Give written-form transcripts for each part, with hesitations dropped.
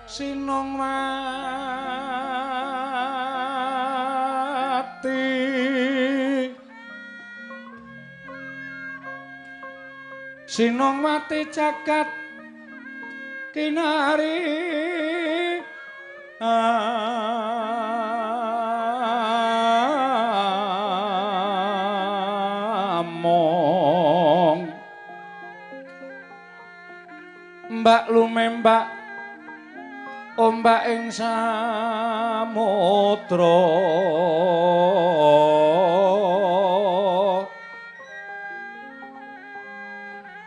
Sinongwati Sinongwati jagat kinari among mbak lumembak ombak ing samudra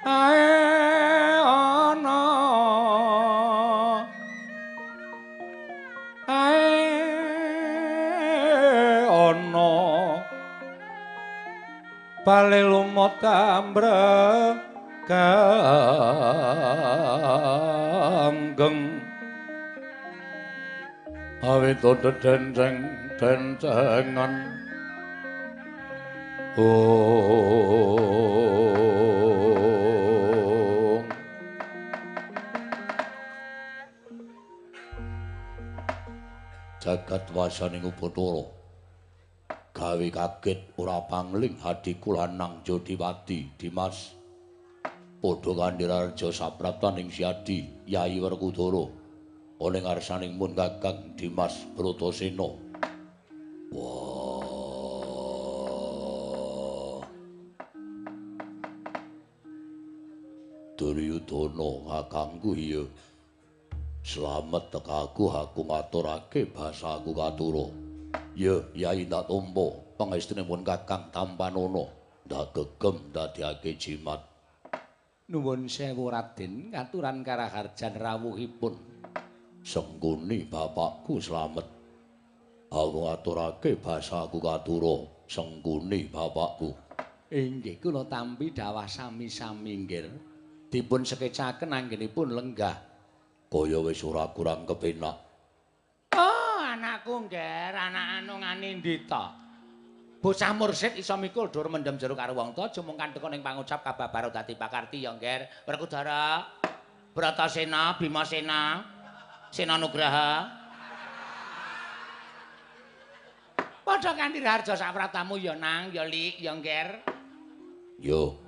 ae ana ae ana bale lumut ambrek ganggeng awit dedenceng dencengan ong jagat wasaning Upacara gawe kaget ora pangling hadiku lanang Jodiwati Dimas padha kandhirareja sapraptaning Siadi Yayi Werkudara oleh ngarsaning mun Kakang Dimas Bratasena. Wah. Duryudana kakangku iya. Slamet tekaku aku ngaturake basaku katura. Ya, Yayi ndak tampa pangestune mun Kakang tampanana. Ndak gegem ndadekake jimat. Nuwun sewu Raden katuran karaharjan rawuhipun. Sengguni bapakku slamet. Aku ngaturake basaku katura. Sengguni bapakku. Inggih kula tampi dawah sami-sami nggih. Dipun sekecaken anggenipun lenggah. Kaya wis ora kurang kepenak. Oh, anakku nggih, anak anu nganindita. Bocah mursid iso mikul dur mendem jero karo wong tuwa jumung kandheka ning pangucap kababar dadi pakarti ya nggih. Werkudara, Bratasena, Bimasena, Sena Nugraha. Padha kanthi raharja sapratamu ya Nang, ya Lik, ya Ngger. Yo.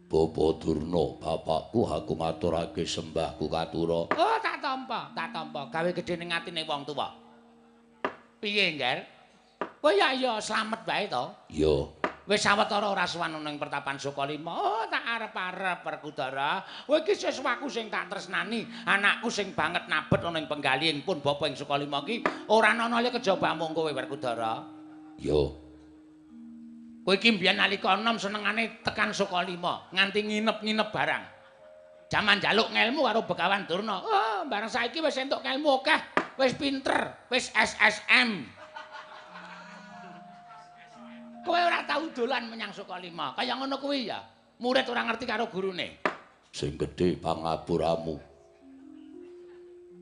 Bapa Durna, bapakku aku ngaturake sembahku katura. Oh, tak tampa, tak tampa. Gawe gedhe ning atine wong tuwa. Piye, Ngger? Oh ya ya slamet wae to. Iya. Wis sawetara ora sowan ning pertapan Sukalima. Oh, tak arep-arep Werkudara. Kowe iki siswaku sing tak tresnani, anakku sing banget nabet ana ing penggalihing pun bapa ing Sukalima iki ora ana liya kejaba mung kowe Werkudara. Iya. Kowe iki mbiyen nalika enom senengane tekan Sukalima, nganti nginep-nginep barang. Jaman njaluk ngelmu karo Begawan Durna. Oh, bareng saiki wis entuk ngelmu akeh, wis pinter, wis SSM. Kowe ora tau dolan menyang Sukalima. Kaya ngono kuwi ya. Murid ora ngerti karo gurune. Sing gedhe pangapuramu.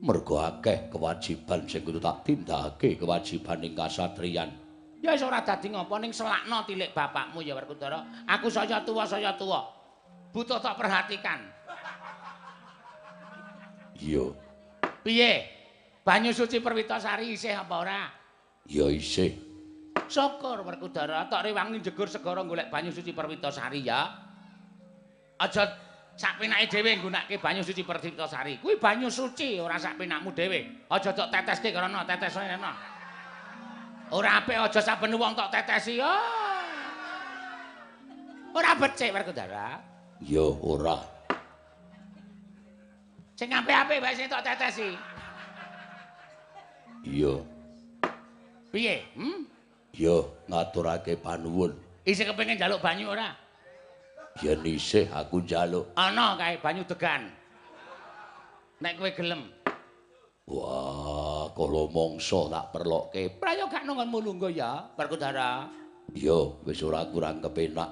Mergo akeh kewajiban sing kudu tak tindakake, kewajiban ing kasatriyan. Ya wis ora dadi ngapa ning selakno tilik bapakmu ya Werkudara. Aku saya tuwa saya tuwa. Butuh tak perhatikan. Iya. Piye? Banyu suci Perwitasari isih apa ora? Ya isih. Syukur Werkudara, tok rewangi jegur segara golek banyu suci Perwitasari ya. Aja sak penake dhewe nggunakake banyu suci Perwitasari. Kuwi banyu suci ora sak penakmu dhewe. Aja tok teteske karena tetesane ana. Ora apik aja saben wong tok tetesi. Oh. Ora becik Werkudara. Ya ora. Sing apik-apik wae sing tok tetesi. Iya. Piye? Hmm? Ya ngaturake panuwun. Isih kepengin njaluk banyu ora? Yen isih aku njaluk. Ana kae banyu degan. Nek kowe gelem. Wah, kala mangsa tak perlokke. Prayo gak nongonmu lungguh ya, Werkudara. Iya, wis ora kurang kepenak.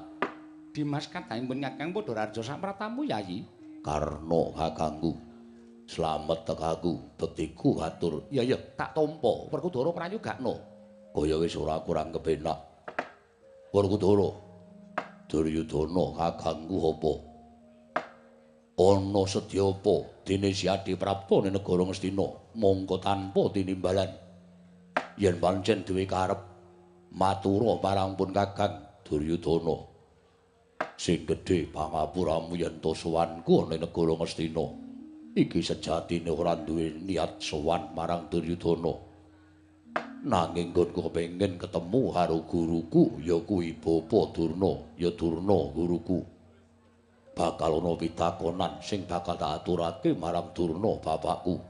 Dimas kadangipun Kakang padha raharja sapratamu Yayi. Karna kakangku. Slamet tekaku, bektiku atur. Iya iya, tak tampa. Werkudara prayo gakno. Kaya wis ora kurang kepenak. Werkudara, Duryudana kakangku apa? Ana sedyapa dene si Adiprapta ning negara Ngastina mongko tanpa tinimbalan. Yen pancen duwe karep matura marang pun Kakang Duryudana. Sing gedhe pangapuramu yen to sowanku ana ing negara Ngastina. Iki sejatine ora duwe niat sowan marang Duryudana. Nanging nggonku kepengin ketemu karo guruku ya kuwi Bapa Durna, ya Durna guruku. Bakal ana pitakonan sing bakal tak aturake marang Durna bapakku.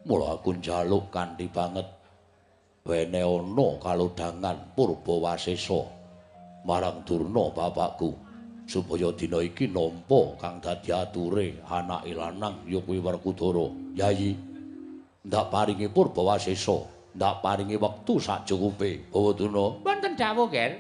Mula aku njaluk kanthi banget wene ana kalodhangan Purbawasesa marang Durna bapakku supaya dina iki nampa kang dadi ature anake lanang ya kuwi Werkudara. Yayi, ndak paringi Purbawasesa, ndak paringi wektu sacukupe. Bawa Durna. Wonten dawuh, Ger.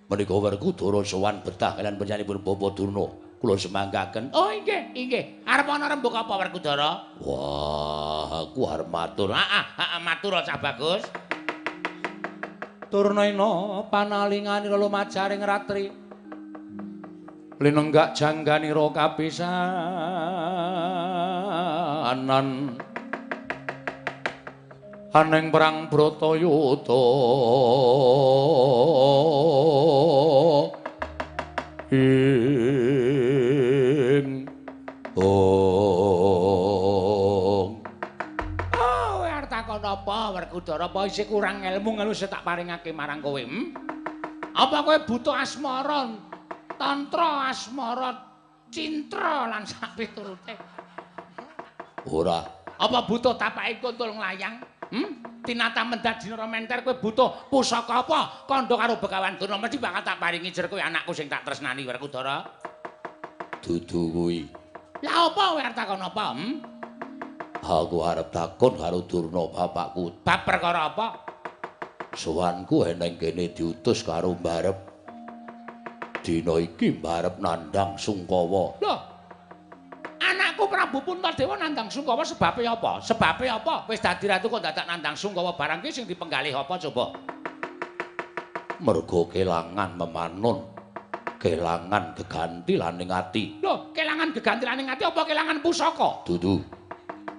Menika Werkudara sowan betah kaliyan panjenenganipun Bapak Durna. Kula semanggaken. Oh inggih, inggih. Arep ana rembug apa Werkudara? Wah, aku arep matur. Heeh, heeh, matur Cah Bagus. Turnaina panalinganira lumajaring ratri. Linenggak jangganira kapisanan. Aneng perang Bratayuda. Ing ong. Oh, kowe arep takon apa Werkudara? Apa isih kurang ilmu ngono sing tak paringake marang kowe? Hmm? Apa kowe butuh asmara, tantra asmara, cintra lan sapiturute? Ora. Apa butuh tapake kuntul nglayang? Hmm? Tinata mendat dinara menter kowe butuh pusaka apa? Kandha karo Begawan Durna mesti bakal tak paringi jer kowe anakku sing tak tresnani Werkudara. Dudu kuwi. Lah apa kowe arep takon apa? Hmm? Aku arep takon karo Durna bapakku. Bab perkara apa? Sowanku eneng kene diutus karo mbarep. Dina iki mbarep nandhang Sungkawa. Lho. Anakku Prabu Puntadewa nandhang Sungkawa sebabe apa? Sebabe apa? Wis dadi ratu kok dadak nandhang Sungkawa barang ki sing dipenggalih apa coba? Mergo kelangan memanon, kelangan geganti laning ati. Lho, kelangan geganti laning ati apa kelangan pusaka? Dudu.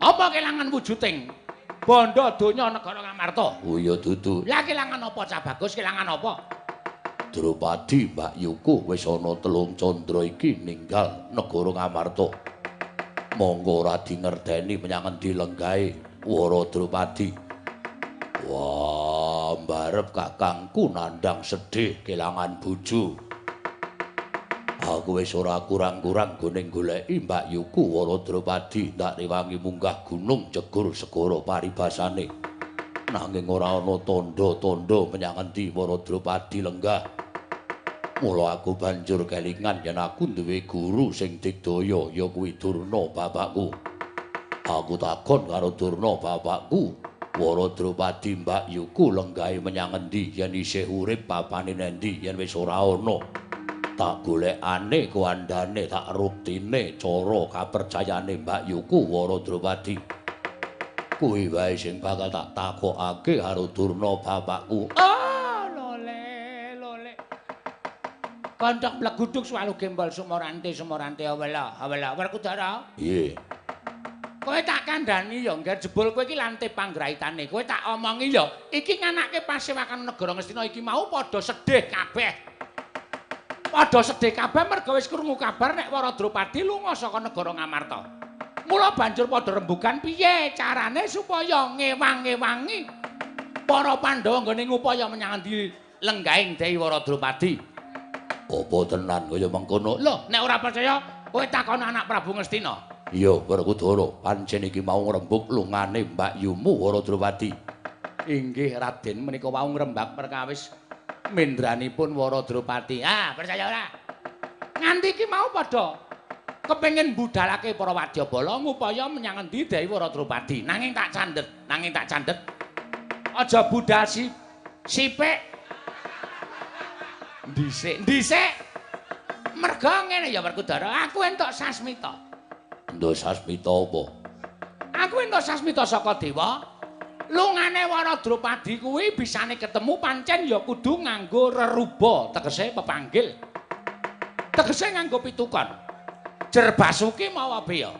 Apa kelangan wujuding bondo donya negara Ngamarta? Oh iya dudu. Lah kelangan apa Cah Bagus? Kelangan apa? Drupadi Mbak Yuku wis ana 3 candra iki ninggal negara Ngamarta. Monggo ora dingerteni menyang endi lenggahe Wara Drupadi. Wah, mbarep kakangku nandhang sedih kelangan bojo. Aku wis ora kurang-kurang gone goleki Mbak Yuku Wara Drupadi ndak rewangi munggah gunung jegur segara paribasane. Nanging ora ana tandha-tandha menyang endi Wara Drupadi lenggah. Mula aku banjur kelingan yen aku duwe guru sing digdaya ya kuwi Durna bapakku. Aku takon karo Durna bapakku, Wara Drupadi Mbak Yuku lenggahe menyang endi yen isih urip papane nendi yen wis ora ana. Tak golekane kuandane, tak ruktine cara kapercayane Mbak Yuku Wara Drupadi. Kuwi wae sing bakal tak takokake karo Durna bapakku. Oh, lole, lole. Kondhok mleguduk swalu gembol sumorante sumorante awela awela Werkudara. Piye? Kowe tak kandhani ya ngger jebul kowe iki lante panggraitane. Kowe tak omongi ya iki nganake pasewakan negara Ngastina iki mau padha sedih kabeh. Padha sedih kabeh merga wis krungu kabar nek Wara Drupadi lunga saka negara Ngamarta. Mula banjur padha rembugan piye carane supaya ngewang-ngewangi para Pandhawa nggone ngupaya menyang endi lenggahing Dewi Wara Drupadi. Apa tenan kaya mengkono? Lho, nek ora percaya kowe takon anak Prabu Ngastina. Iya, Werkudara, pancen iki mau ngrembug lungane Mbak Yumu Wara Drupadi. Inggih, Raden, menika wau ngrembag perkawis mendranipun Wara Drupadi. Ah, percaya ora? Nganti iki mau padha kepengin budalake para wadyabala ngupaya menyang endi Dewi Wara Drupadi. Nanging tak candhet, nanging tak candhet. Aja budal sipik. Dhisik, dhisik. Merga ngene ya Werkudara, aku entuk sasmita. Entuk sasmita apa? Aku entuk sasmita saka dewa. Lungane Wara Drupadi kuwi bisane ketemu pancen ya kudu nganggo reruba, tegese pepanggil. Tegese nganggo pitukon. Jer Basuki mawa beya.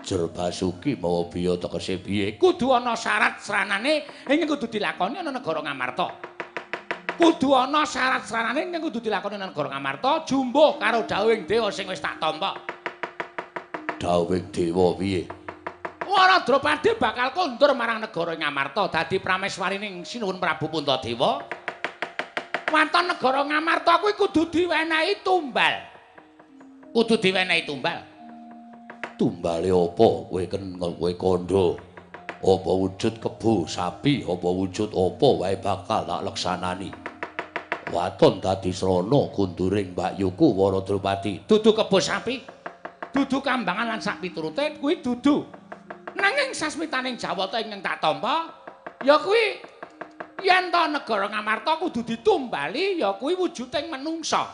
Jer Basuki mawa beya tegese piye? Kudu ana syarat sranane ingkang kudu dilakoni ana negara Ngamarta. Kudu ana syarat sranane ingkang kudu dilakoni ana negara Ngamarta jumbuh karo dawuhing dewa sing wis tak tampa. Dawuhing dewa piye? Wara Drupadi bakal kondur marang negara Ngamarta dadi prameswarining Sinuwun Prabu Puntadewa. Waton negara Ngamarta kuwi kudu diwenehi tumbal. Kudu diwenehi tumbal. Tumbale apa kowe ken kowe kandha? Apa wujud kebo sapi, apa wujud apa wae bakal tak leksanani. Waton dadi srana kunduring mbakyuku Wara Drupadi. Dudu kebo sapi, dudu kambangan lan sak piturute kuwi dudu. Nanging sasmitaning Jawata ingkang tak tampa ya kuwi yen ta negara Ngamarta kudu ditumbali ya kuwi wujuding menungsa.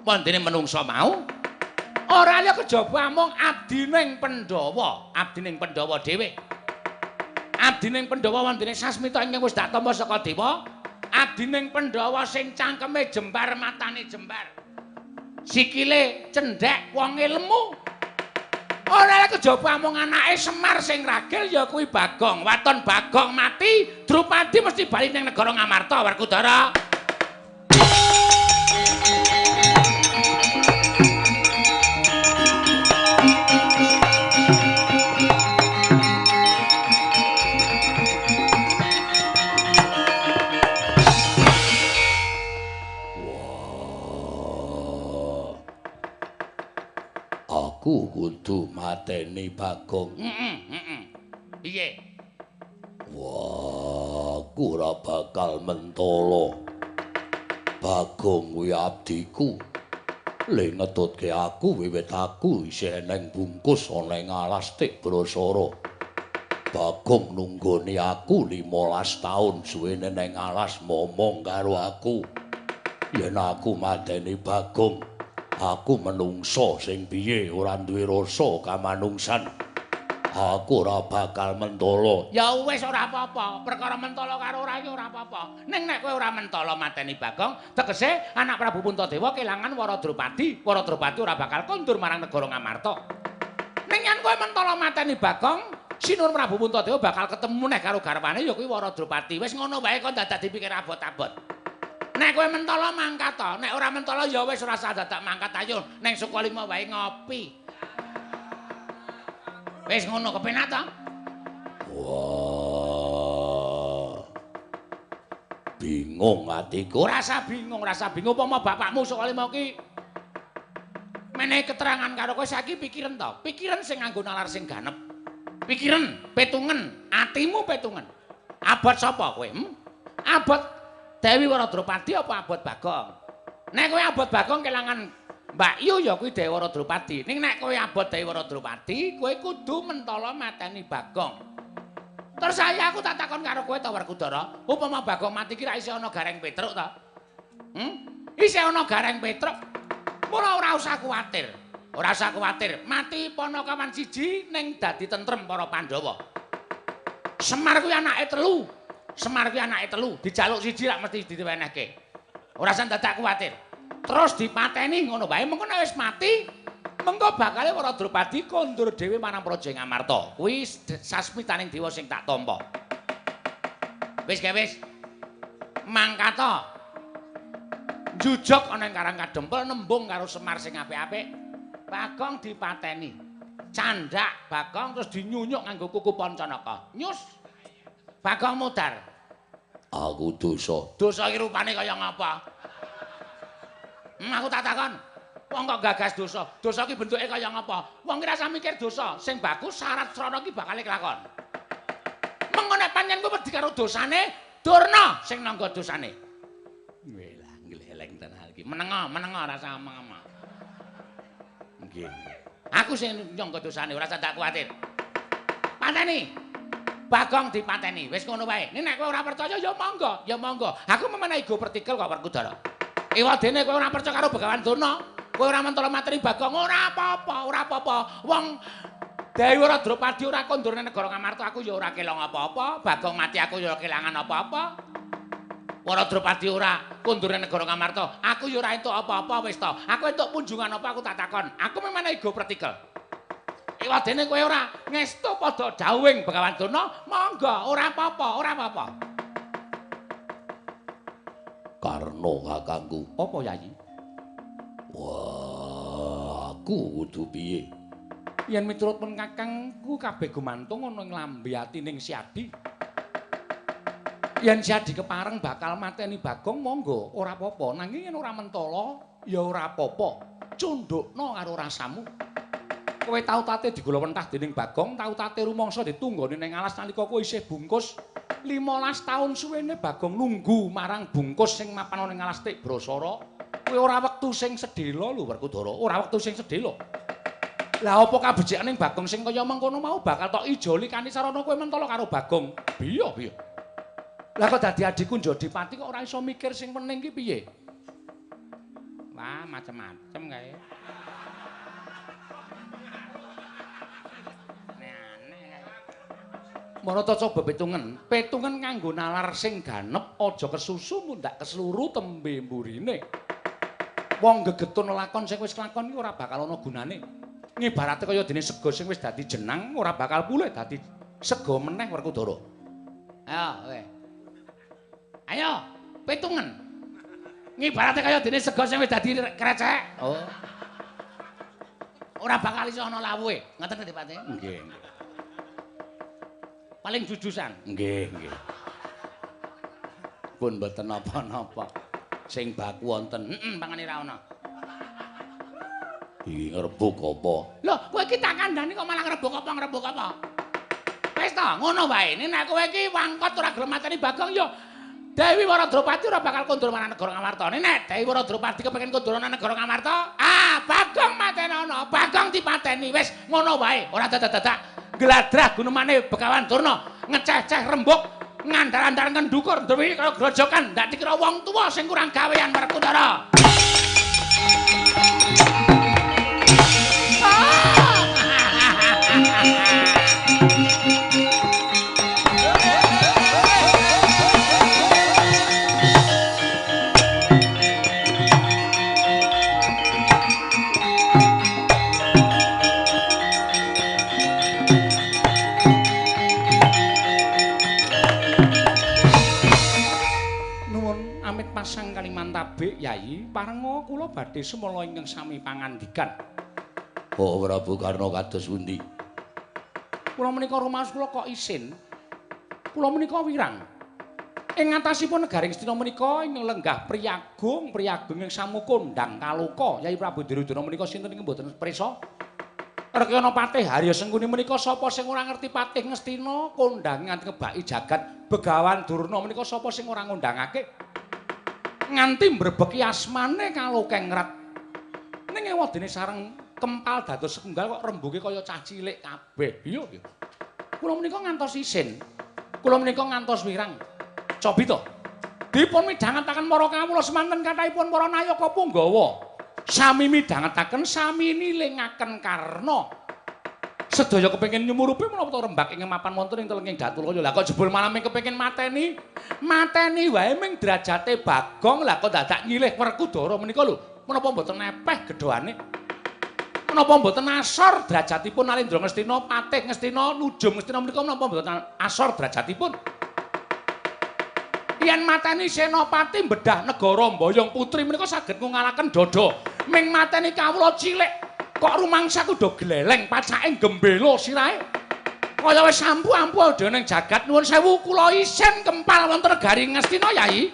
Wondene menungsa mau ora liya kejaba amung abdining Pandhawa, abdining Pandhawa dhewe. Abdining Pandhawa wondene sasmita ingkang wis dak tampa saka dewa, abdining Pandhawa sing cangkeme jembar, matane jembar. Sikile cendhek, wonge lemu. Ora lek kejaba amung anake Semar sing ragil ya kuwi Bagong. Waton Bagong mati, Drupadi mesti bali ning negara Ngamarta, Werkudara. Aku kudu mateni Bagong. Piye? Wah, aku ora bakal mentolo. Bagong kuwi abdiku. Le ngetutke aku wiwit aku isih eneng bungkus ana ing alas Tik Brasara. Bagong nunggoni aku 15 taun suwene neng alas momong karo aku. Yen aku mateni Bagong, aku menungso sing piye ora duwe rasa kamanungsan. Aku ora bakal mentolo. Ya wis ora apa-apa, perkara mentolo karo ora iki ora apa-apa. Ning nek kowe ora mentolo mateni Bagong, tegese anak Prabu Puntadewa kelangan Wara Drupadi. Wara Drupadi ora bakal kondur marang negara Ngamarta. Ning yen kowe mentolo mateni Bagong, Sinuwun Prabu Puntadewa bakal ketemu neh karo garwane ya kuwi Wara Drupadi. Wis ngono wae kok dadak dipikir abot-abot. Nek kowe mentolo mangkat to, nek ora mentolo ya wis ora usah dadak mangkat, ayo ning Sukalima wae ngopi. Wis ngono kepenak to? Wah. Bingung atiku. Ora usah bingung, ora usah bingung upama bapakmu Sukalima ki menehi keterangan karo kowe saiki pikiran to, pikiran sing nganggo nalar sing ganep. Pikiran, petungen, atimu petungen. Abot sapa kowe? Abot Dewi Wara Drupadi apa abot Bagong? Nek kowe abot Bagong kelangan Mbak Yu ya kuwi Dewi Wara Drupadi. Ning nek kowe abot Dewi Wara Drupadi, kowe kudu mentolo mateni Bagong. Terus saya aku tak takon karo kowe to Werkudara, upama Bagong mati ki ra isih ana Gareng Petruk to? Isih ana Gareng Petruk. Mula ora usah kuwatir. Ora usah kuwatir, mati Panakawan siji ning dadi tentrem para Pandhawa. Semar kuwi anake telu. Semar kuwi anake telu, dijaluk siji rak mesti diwenehke. Ora usah dadak kuwatir. Terus dipateni ngono wae, mengko nek wis mati, mengko bakale Wara Drupadi kondur dhewe marang Praja Ngamarta. Kuwi sasmitaning dewa sing tak tampa. Wis ge wis. Mangkata. Njujug ana ing Karang Kadempel nembung karo Semar sing apik-apik. Bagong dipateni. Candhak Bagong terus dinyunyuk nganggo kuku Pancanaka. Nyus. Bagong mudar. Aku dosa. Dosa iki rupane kaya ngapa? Aku tak takon. Wong kok gagas dosa? Dosa iki bentuke kaya ngapa? Wong ki rasa mikir dosa. Sing bagus syarat srana iki bakal kelakon. Mengko nek pancen kowe wedi karo dosane, Durna sing nangga dosane. Welah, ngleleng tenan iki. Menengo, menengo rasa omong-omong. Nggih. Aku sing nyangga dosane, ora usah tak kuwatir. Pateni. Bagong dipateni. Wis ngono wae. Nek kowe ora percaya ya monggo, ya monggo. Aku memenehi go pertikel kok Werkudara. Ewadene kowe ora percaya karo Begawan Durna, kowe ora mentolo mateni Bagong, ora apa-apa, ora apa-apa. Wong Dewi Wara Drupadi ora kondur nang negara Ngamarta, aku ya ora kelong apa-apa. Bagong mati aku ya ora kelangan apa-apa. Wara Drupadi ora kondur nang negara Ngamarta. Aku ya ora entuk apa-apa wis to. Aku entuk punjungan apa aku tak takon. Aku memang ego pretikel. Ewadene kowe ora ngestu padha dawuhing Begawan Durna, monggo ora apa-apa, ora apa-apa. Karna kakangku. Apa Yayi? Wah, aku kudu piye? Yen miturut pun kakangku kabeh gumantung ana ing lambe atining Siadi. Yen Siadi kepareng bakal mateni Bagong monggo, ora apa-apa. Nanging yen ora mentala ya ora apa-apa. Cundhukna karo rasamu. Kowe tau tate digulawentah dening Bagong, tau tate rumangsa ditunggoni ning alas nalika kowe isih bungkus. 15 taun suwene Bagong nunggu marang bungkus sing mapan ana ning alas Tik Brasara. Kowe ora wektu sing sedhela lho Werkudara, ora wektu sing sedhela. Lah apa kabecikan Bagong sing kaya mengkono mau bakal tok ijoli kanthi sarana kowe mentala karo Bagong? Biya, biya. Lah kok dadi adhiku Njodipati kok ora iso mikir sing wening ki piye? Wah, macem-macem kae. Aneh-aneh kae. Marata coba petungen, petungen nganggo nalar sing ganep, aja kesusu mundhak kesluru tembe mburine. Wong gegetun lakon sing wis kelakon iki ora bakal ana gunane. Ngibarate kaya dene sega sing wis dadi jenang ora bakal pulih dadi sega meneh Werkudara. Ayo kowe. Ayo, petungen. Ngibarate kaya dene sega sing wis dadi krecek. Oh. Ora bakal iso ana lawuhe. Ngoten to, Pak? Nggih, nggih. Paling jujusan. Nggih, nggih. Pun mboten napa-napa. Sing baku wonten. Heeh, pangane ra ana. Iki ngrebuk apa? Lho, kowe iki tak kandhani kok malah ngrebuk apa ngrebuk apa? Wis to, ngono wae. Nek kowe iki wangkot ora gelem mateni Bagong ya Dewi Wara Drupadi ora bakal kondur marang negara Ngamarta. Nek Dewi Wara Drupadi kepengin kondur nang negara Ngamarta, ah Bagong matenono, Bagong dipateni. Wis ngono wae, ora dadak-dadak gladrah gunemane Begawan Durna, ngeceh-ceh rembug, ngandar-andar ngendukur duwi kaya grojokan, ndak dikira wong tuwa sing kurang gawean Werkudara. Pasang Kalimantabik Yayi, parenga kula badhe sumala ingkang sami pangandikan. Oh Prabu Karna kados pundi? Kula menika rumaos kula kok isin. Kula menika wirang. Ing ngatasipun negari Ngastina menika ing lenggah priyagung, priyagung ing samukondang kaloka. Yayi Prabu Duryudana menika sinten ing mboten prisa? Rekyana Patih Harya Sengkuni menika sapa sing ora ngerti Patih Ngastina kondang nganti ngebaki jagat Begawan Durna menika sapa sing ora ngundangake? Nganti mbrebeki asmane kalokengrat. Ning ewadene sareng kempal dados setunggal kok rembuge kaya cah cilik kabeh. Iya, iya. Kula menika ngantos isin. Kula menika ngantos wirang. Cobi to. Dipun midhangetaken para kawula semanten kathahipun para nayaka punggawa. Sami midhangetaken, sami nilingaken Karna. Sedaya kepengin nyumurupi menapa to rembak ing mapan wonten ing telenging Datulaya. Lah kok jebul malah ming kepengin mateni. Mateni wae ming derajate Bagong, lah kok dadak nyilih Werkudara menika lho. Menapa mboten nepeh gedhoane? Menapa mboten asor derajatipun Alendra Ngastina, Patih Ngastina, Nujum Ngastina menika menapa mboten asor derajatipun? Yen mateni senopati bedah negara mboyong putri menika saged ngungalaken dada. Ming mateni kawula cilik kok rumangsaku do gleleng pacake gembelo sirahe. Kaya wis ampu-ampu dene ning jagat. Nuwun sewu kula isin kempal wonten negari Ngastina Yayi.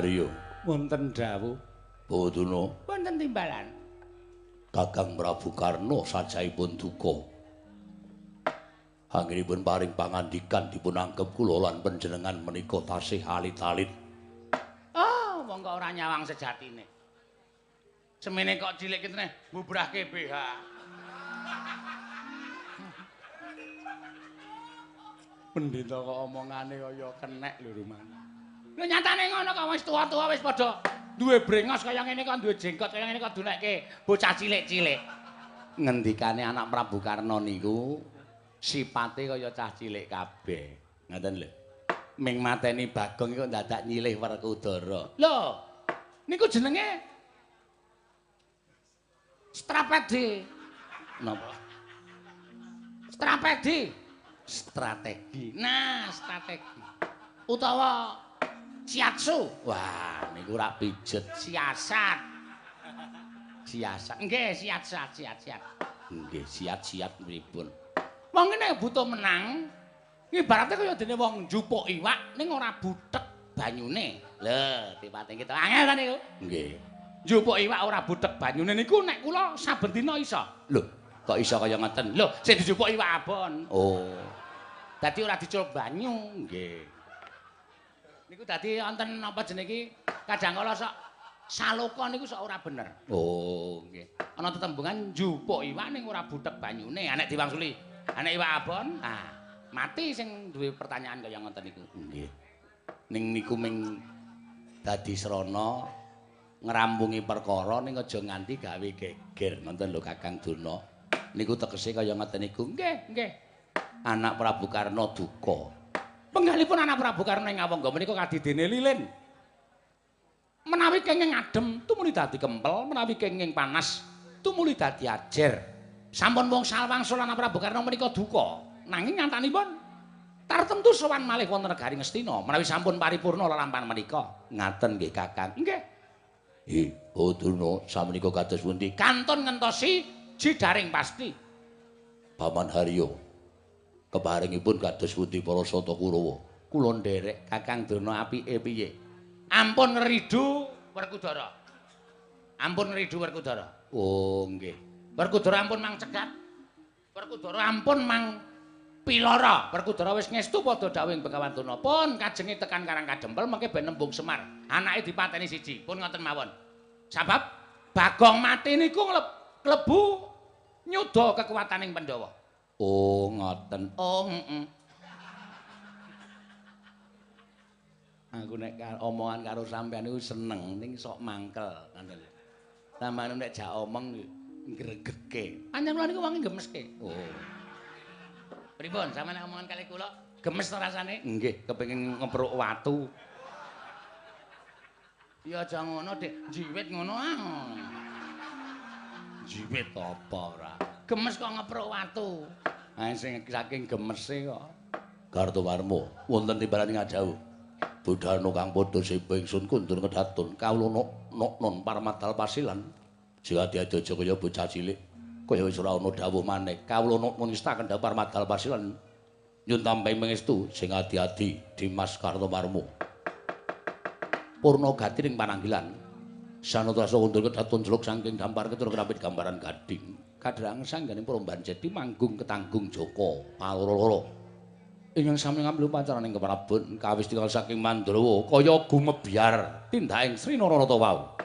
Haryo. Wonten dawuh. Bawaduna. Wonten timbalan. Kakang Prabu Karna sajaipun duka. Anggenipun paring pangandikan dipun anggep kula lan panjenengan menika tasih alit-alit. Oh, wong kok ora nyawang sejatine. Semene kok cilik kitene mbubrahke BH. Pendeta kok omongane kaya kenek lho rumane. Lho nyatane ngono kok wis tuwa-tuwa wis padha duwe brengos kaya ngene kok duwe jenggot kaya ngene kok dunekke bocah cilik-cilik. Ngendikane anak Prabu Karna niku sipate kaya cah cilik kabeh. Ngoten lho. Ming mateni Bagong iku dadak nyilih Werkudara. Lho, niku jenenge strategi. Napa? Strategi. Strategi. Nah, strategi. Utawa siatsu. Wah, niku rak pijet. Siasat. Siasat. Nggih, siat-siat, siat-siat. Nggih, siat-siat pripun? Wong ngene butuh menang. Ibarate kaya dene wong njupuk iwak ning ora butek banyune. Lho, tipate kita angel ta niku? Nggih. Njupuk iwak ora butek banyune niku nek kula saben dina iso. Lho, kok iso kaya ngoten? Lho, sing dijupuk iwak abon. Oh. Dadi ora diculuk banyu. Nggih. Niku dadi wonten napa jenenge iki kadang kala sok saloka niku sok ora bener. Oh, nggih. Ana tetembungan njupuk iwak ning ora butek banyune, anek diwangsuli. Anek iwak abon, ah, mati sing duwe pertanyaan kaya ngoten niku. Nggih. Ning niku ming dadi srana ngrampungi perkara ning aja nganti gawe geger. Ngoten lho Kakang Durna. Niku tegese kaya ngoten niku. Nggih, nggih. Anak Prabu Karna duka. Penggalipun anak Prabu Karna ing Awangga menika kadidene lilin. Menawi kenging adem tumuli dadi kempel, menawi kenging panas tumuli dadi ajer. Sampun wong salwangsul anak Prabu Karna menika duka. Nanging nyatanipun tartemtu sowan malih wonten negari Ngastina menawi sampun paripurna lelampahan menika. Ngaten nggih Kakang. Nggih. Hi, Durna samenika kados pundi? Kantun ngentosi jidaring pasti. Paman Haryo, keparingipun kados pundi para Sata Kurawa? Kula nderek Kakang Durna apike piye? Ampun ngridu Werkudara. Ampun ngridu Werkudara. Oh, nggih. Werkudara ampun mang cegat. Werkudara ampun mang piloro. Werkudara wis ngestu padha dawuhing Begawan Durna. Pun kajenge tekan Karang Kadempel mengke ben nembung Semar. Anake dipateni siji. Pun ngoten mawon. Sabab Bagong mati niku klebu nyuda kekuataning Pandhawa. Oh, ngoten. Oh, heeh. Aku nek omongan karo sampean niku seneng ning sok mangkel ngoten lho. Tambane nek jak omong ngregeke. Pancen kula niku wonge gemeske. Oh. Pripun sampeyan nek omongan kalih kula gemes to rasane? Nggih, kepengin ngepruk watu. Ya aja ngono, Dik. Jiwit ngono ah. Jiwit apa ora? Gemes kok ngepruk watu. Ha sing saking gemese kok. Kartowarma wonten timbalan ngadhawuh. Budhana kang padha sepo ingsun kundur kedatun kawula nok-non parmadal pasilan. Sing adi-adi aja kaya bocah cilik. Kaya wis ora ana dawuh maneh. Kawula nok-non ngestaken dawuh parmadal pasilan. Nyun tampi mengestu sing adi-adi Dimas Kartowarma. Purna gati ing pananggilan. Sanata kundur kedatun jeluk saking dampar ketur kerapit gambaran gading. Kadrang sangganing Promban Jeti manggung ketanggung Joko paloro-loro. Ingkang sami ngambil pancaraning keprabon kawis tinggal saking Mandrawa kaya gumebyar tindaking Sri Nararata wau.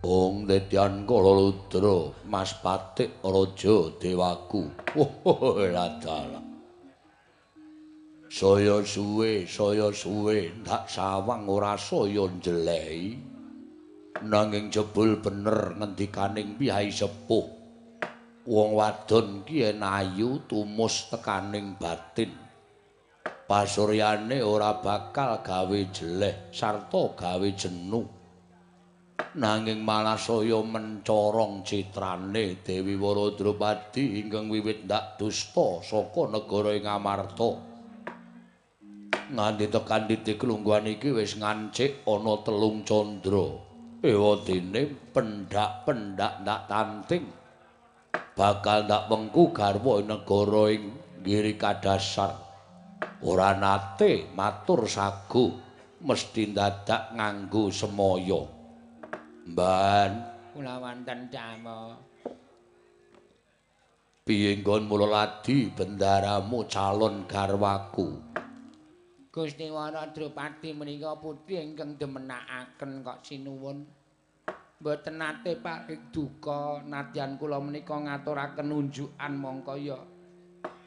Ong Tetyan Kala Ludra, Mas Patik Raja Dewaku. Wah, ladalah. Saya suwe ndak sawang ora saya njelehi. Nanging jebul bener ngendikaning piyai sepuh. Wong wadon ki yen ayu tumus tekaning batin. Pasuryane ora bakal gawe jeleh sarta gawe jenu. Nanging malah saya mencorong citrane Dewi Wara Drupadi ingkang wiwit ndak dusta saka negara ing Amarta. Nganti tekan titik lungguhan iki wis ngancik ana 3 candra. Ewadene pendak-pendak ndak tanting. Bakal ndak wengku garwa ing negara ing Giri Kadasar. Ora nate matur sagu, mesti ndadak nganggo semaya. Mban, kula wonten dawuh. Piye nggon mula ladi bendaramu calon garwaku? Gusti Wara Drupadi menika putri ingkang demenakaken kok sinuwun. Mboten nate paring duka nadyan kula menika ngaturaken unjukan mongko ya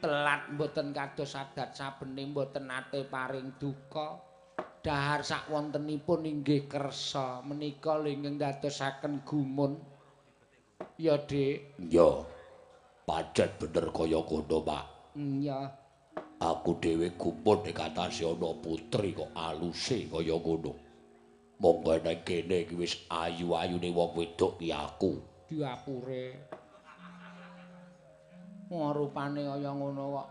telat mboten kados adat sabene mboten nate paring duka. Dahar sakwontenipun inggih kersa menika lho ingkang dadosaken gumun. Ya, Dik. Ya. Pancen bener kaya ngono, Pak. Iya. Aku dhewe gumun nek atase ana putri kok aluse kaya ngono. Monggo nek kene iki wis ayu-ayune wong wedok ki aku. Diapure. Wong rupane kaya ngono kok.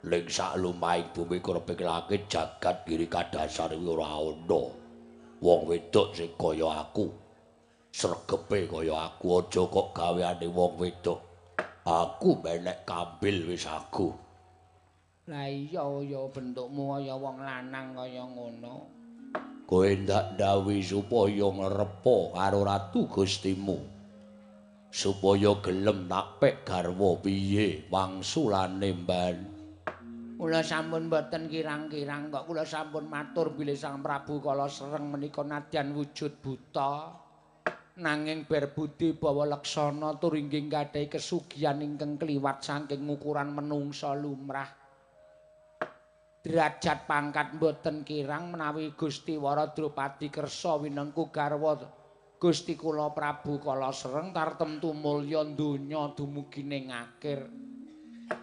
Ning sak lumahing bumi kereping langit jagat Giri Kadasar kuwi ora ana wong wedok sing kaya aku. Sregepe kaya aku aja kok gaweane wong wedok. Aku menek kambil wis aku. Lah iya ya bentukmu kaya wong lanang kaya ngono. Kowe ndak ndhawuhi supaya ngrepa karo ratu Gustimu. Supaya gelem napek garwa piye wangsulane, Mban? Kula sampun mboten kirang-kirang kok kula sampun matur bilih Sang Prabu Kala Sereng menika nadyan wujud buta nanging berbudi bawa laksana tur inggih gadhahi kesugihan ingkang kliwat saking ukuran menungsa lumrah. Derajat pangkat mboten kirang menawi Gusti Wara Drupadi kersa winengku garwa Gusti kula Prabu Kala Sereng tartemtu mulya donya dumugi ning akhir.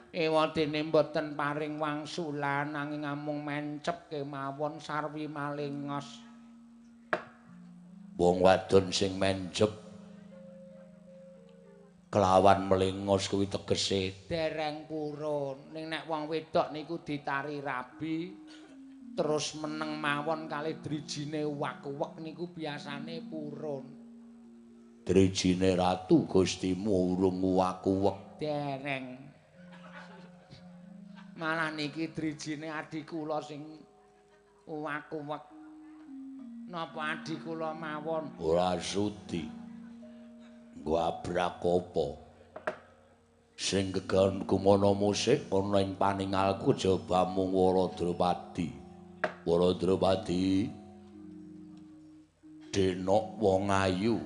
Ewadene mboten paring wangsulan nanging amung mencep kemawon sarwi malengos. Wong wadon sing mencep kelawan melengos kuwi tegese dereng purun. Ning nek wong wedok niku ditari rabi terus meneng mawon kalih drijine wak-wek niku biasane purun. Drijine ratu Gustimu urung wak-wek. Dereng. Malah niki drijine adi kula sing uwak-uwek. Napa adi kula mawon? Ora sudi. Nggo abrak apa? Sing gegon gumono musik ana ing paningalku jaba mung Wara Drupadi. Wara Drupadi denok wong ayu.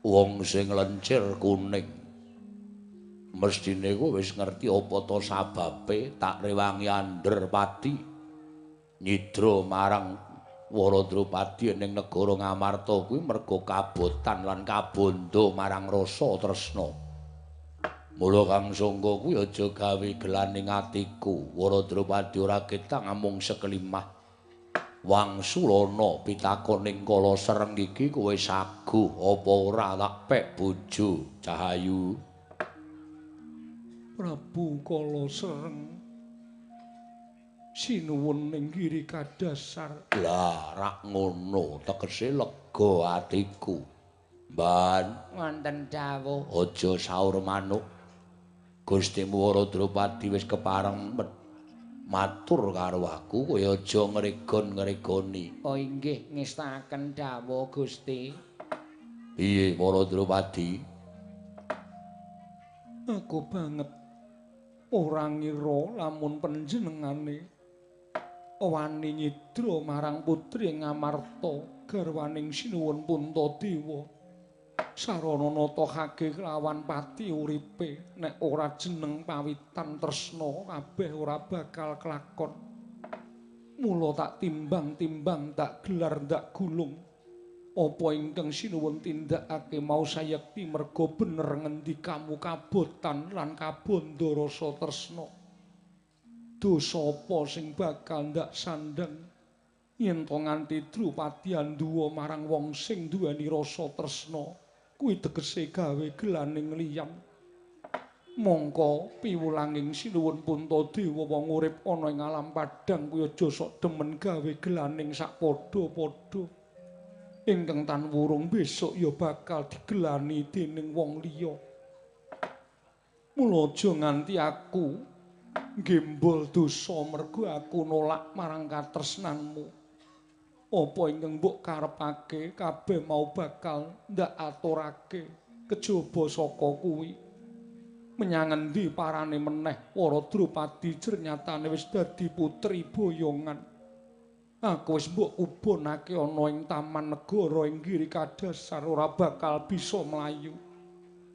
Wong sing lencir kuning. Mestine kowe wis ngerti apa to sababe tak rewangi ander pati nyidra marang Wara Drupadi ning negara Ngamarta kuwi merga kabotan lan kabondo marang rasa tresna. Mula Kang Sangga kuwi aja gawe gelaning atiku. Wara Drupadi ora ketang amung sekelimah. Wangsulana pitakoning Kala Sereng iki kowe saguh apa ora tak pek bojo Cahayu? Prabu Kala Sereng sinuwun ning Giri Kadasar. Lah rak ngono tegese lega atiku. Mban, wonten dawuh. Aja saur manuk. Gustimu Wara Drupadi wis kepareng matur karo aku, kowe aja ngregon-ngregoni. Oh inggih ngestakaken dawuh Gusti. Piye Wara Drupadi? Aku banget ora ngira lamun panjenengane Wani nyidra marang putri Ngamarta garwaning Sinuwun Puntadewa. Sarana natahake kelawan pati uripe, nek ora jeneng pawitan tresna kabeh ora bakal kelakon. Mula tak timbang-timbang, tak gelar ndak gulung. Apa ingkang Sinuwun tindakake mau sayekti merga bener ngendikamu kabotan lan kabondo rasa tresna. Dosa apa sing bakal ndak sandheng yen to nganti Drupadi anduwa marang wong sing duweni rasa tresna, kuwi tegese gawe gelaning liyan. Mongko piwulanging Sinuwun Puntadewa wong urip ana ing alam padhang kuwi aja sok demen gawe gelaning sak padha-padha. Ingkang tan wurung besok ya bakal digelani dening wong liya. Mula aja nganti aku gembol dosa mergo aku nolak marang katresnanmu. Apa ingkang mbok karepake kabeh mau bakal ndak aturake kejaba saka kuwi. Menyang endi parane meneh para Drupadi jernyatane wis dadi putri boyongan. Aku wis mbok ubonake ana ing taman negara ing Giri Kadasar ora bakal bisa mlayu.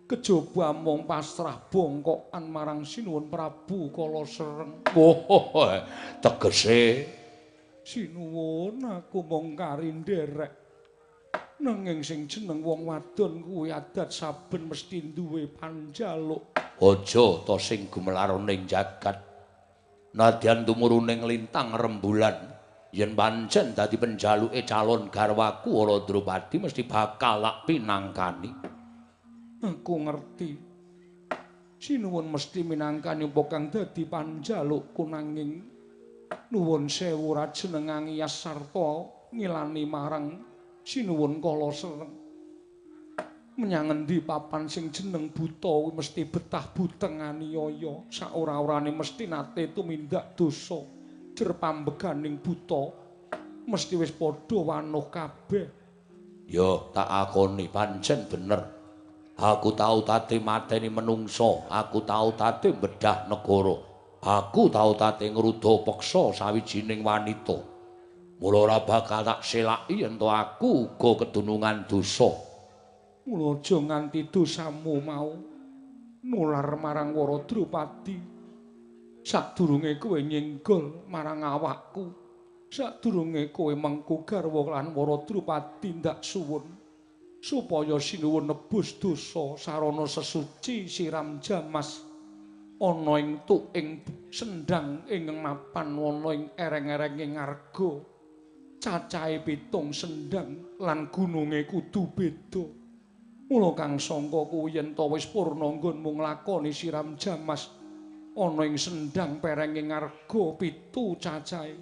Kejaba mung pasrah bongkokan marang Sinuwun Prabu Kala Sereng. Oh, tegese Sinuwun aku mung kari nderek. Nanging sing jeneng wong wadon kuwi adat saben mesti duwe panjaluk. Aja ta sing gumelar ning jagat. Nadyan tumuruning lintang rembulan, yen pancen dadi penjaluke calon garwaku Wara Drupadi mesti bakal tak pinangkani. Aku ngerti. Sinuwun mesti minangkani apa kang dadi panjalukku, nanging nuwun sewu ra jeneng angiyas sarta ngilani marang Sinuwun Kala Sereng. Menyang endi papan sing jeneng buta kuwi mesti betah buteng aniaya, saora-orane mesti nate tumindak dosa. Jer pambeganing buta mesti wis padha wanuh kabeh. Ya tak akoni pancen bener. Aku tau tate mateni menungsa, aku tau tate bedah negara, aku tau tate ngruda peksa sawijining wanita. Mula ora bakal tak selaki yen to aku uga kedunungan dosa. Mula aja nganti dosamu mau nular marang Wara Drupadi. Sadurunge kowe nyenggol marang awakku, sadurunge kowe mengku garwa lan Wara Drupadi ndak suwun supaya Sinuwun nebus dosa sarana sesuci siram jamas ana ing tuking sendhang ing mapan ana ing ereng-erenge ngarga. Cacahe 7 sendhang lan gununge kudu beda. Mula kang sangka kuwi yen ta wis purna nggonmu nglakoni siram jamas ana ing sendhang perenge ngarga 7 cacahe,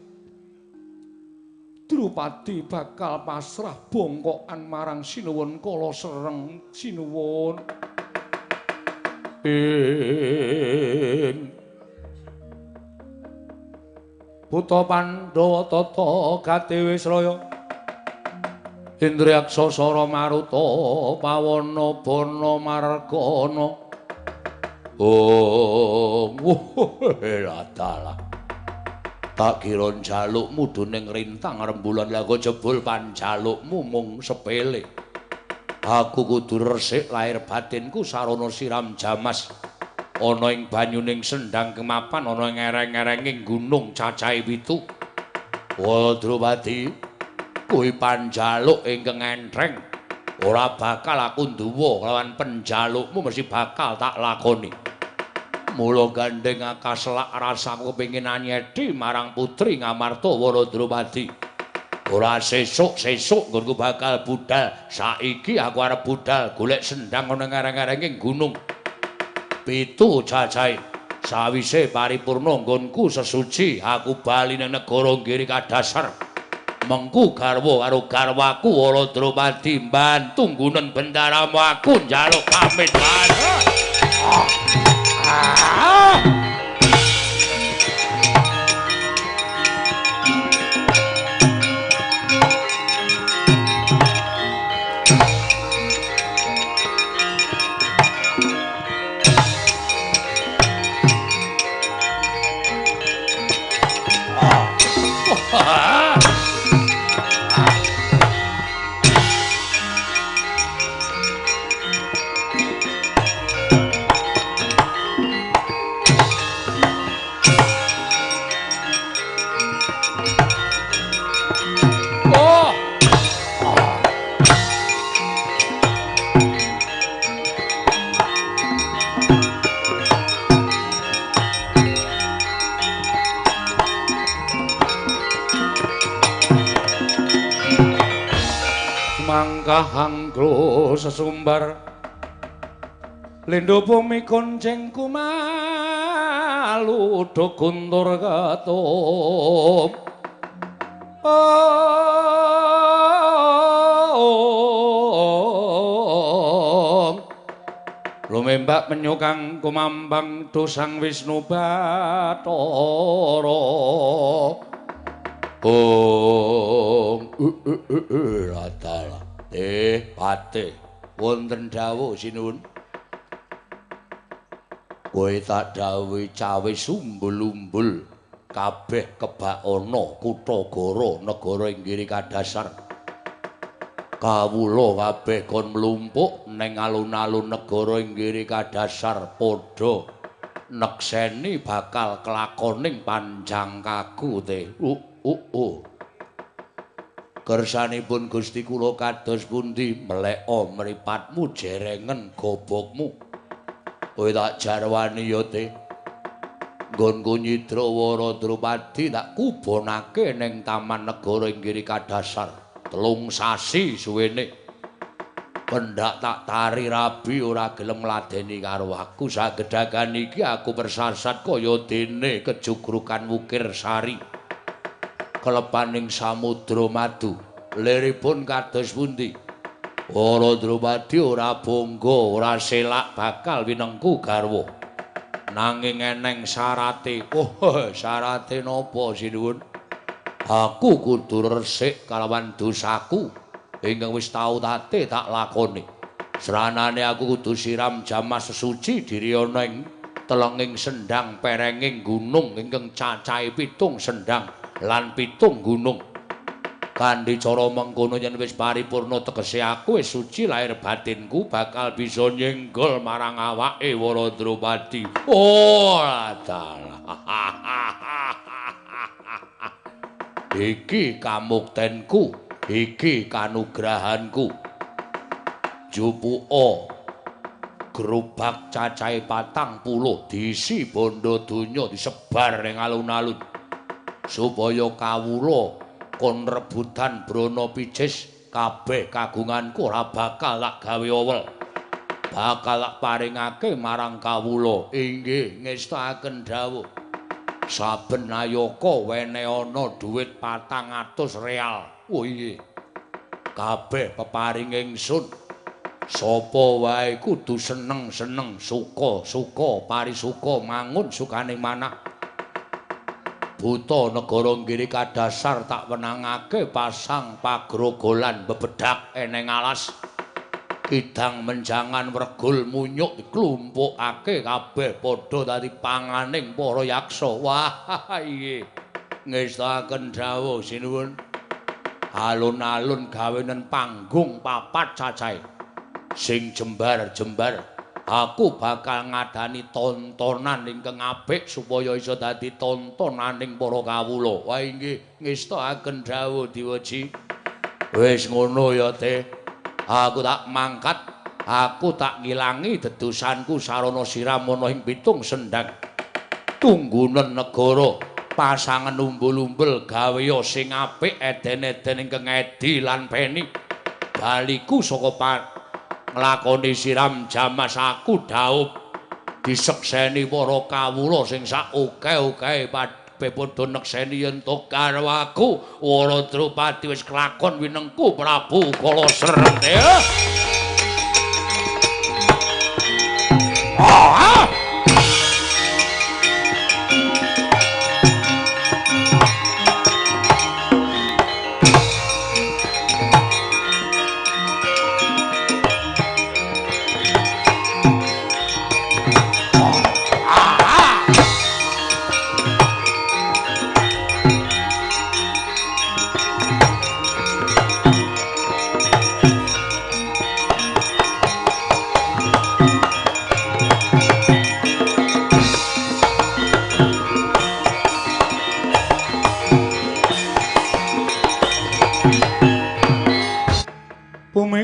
Drupadi bakal pasrah bongkokan marang Sinuwun Kala Sereng. Sinuwun ing Buta Pandhawa tata gati wisraya Indriyaksa sara maruta pawana bana margana. Oh, adalah. Tak kira njalukmu dening rintang rembulan, lha kok jebul panjalukmu mung sepele. Aku kudu resik lahir batinku sarana siram jamas ana ing banyuning sendhang kemapan ana ing ereng-erenging gunung cacahe 7. Wah, Drupadi, kuwi panjaluk ingkang entreng. Ora bakal aku nduwa lawan penjalukmu mesti bakal tak lakoni. Mula gandeng akaselak rasaku kepengin anyedi marang putri Ngamarta Wara Drupadi. Ora sesuk-sesuk nggonku bakal budal. Saiki aku arep budal golek sendhang ana ereng-erenging gunung. 7 cacahe. Sawise paripurna nggonku sesuci, aku bali nang negara Giri Kadasar. Mengku garwa karo garwaku Wara Drupadi mbantu nggunen bendaramu aku njaluk pamit. Mangkah angklo sesumbar lindho bumi konceng kumalu do guntur ketum. Lumembak menyukang kumambang dosang Wisnu Bathara. Ong adalah pate wonten dawuh sinuwun. Kowe tak dawuhi cawe sumbul-umbul kabeh kebak ana kutha Goro negara ing kiri kadasar. Kawula kabeh kon mlumpuk ning alun-alun negara ing kiri kadasar padha nekseni bakal kelakoning panjang kaku te. Kersanipun Gusti kula kados pundi? Mleka mripatmu jerengen gobokmu. Kowe tak jarwani ya te. Nggonku nyidra Wara Drupadi tak kubonake ning taman negara ing kiri kadasar. 3 sasi suwene. Pendak tak tari rabi ora gelem ngladeni karo aku. Sagedhagan iki aku persasat kaya dene kejugrukan wukir sari. Kelepaning samudra madu. Liripun kados pundi? Wara Drupadi ora bangga, ora selak bakal winengku garwa. Nanging eneng syarate. Oh, syarate napa sinuwun? Aku kudu resik kalawan dosaku ingkang wis tau tate tak lakoni. Sranane aku kudu siram jamas sesuci diri ana ing telenging sendang perenging gunung ingkang cacahe 7 sendang lan 7 gunung. Kanthi cara mengkono yen wis paripurna tegese aku wis suci lahir batinku bakal bisa nyenggol marang awake Wara Drupadi. Oh, dalah. Iki kamuktenku, iki kanugrahanku. Jupuka gerobak cacahe 40 diisi bondo donya disebar ning alun-alun supaya kawula kon rebutan brana picis kabeh kagunganku ora bakal tak gawe owel. Bakal tak paringake marang kawula. Inggih ngestakaken dawuh. Saben nayaka wene ana dhuwit 400 real. Oh iya. Kabeh peparing ingsun. Sapa wae kudu seneng-seneng, suka-suka, parisuka mangun sukane manah. Buta negara nggiri kadasar tak wenangake pasang pagrogolan bebedak eneng alas. Kidang menjangan wregul munyuk diklumpukake kabeh padha dadi panganing para yaksa. Wah iya. Ngestakaken dawuh sinuwun. Alun-alun gawenen panggung 4 cacahe. Sing jembar-jembar. Aku bakal ngadani tontonan ingkang apik supaya iso dadi tontonaning para kawula. Wah inggih ngestakaken dawuh Diwaji. Wis ngono ya Teh. Aku tak mangkat, aku tak ngilangi dedosanku sarana siram ana ing 7 sendang. Tunggunen negara, pasangan umbul-umbul gaweya sing apik eden-eden ingkang edi lan peni. Baliku saka nglakoni siram jamas aku dhaup disekseni para kawula sing sak oke-oke padha nekseni yen to karo aku Wara Drupadi wis kelakon winengku Prabu Kala Srente.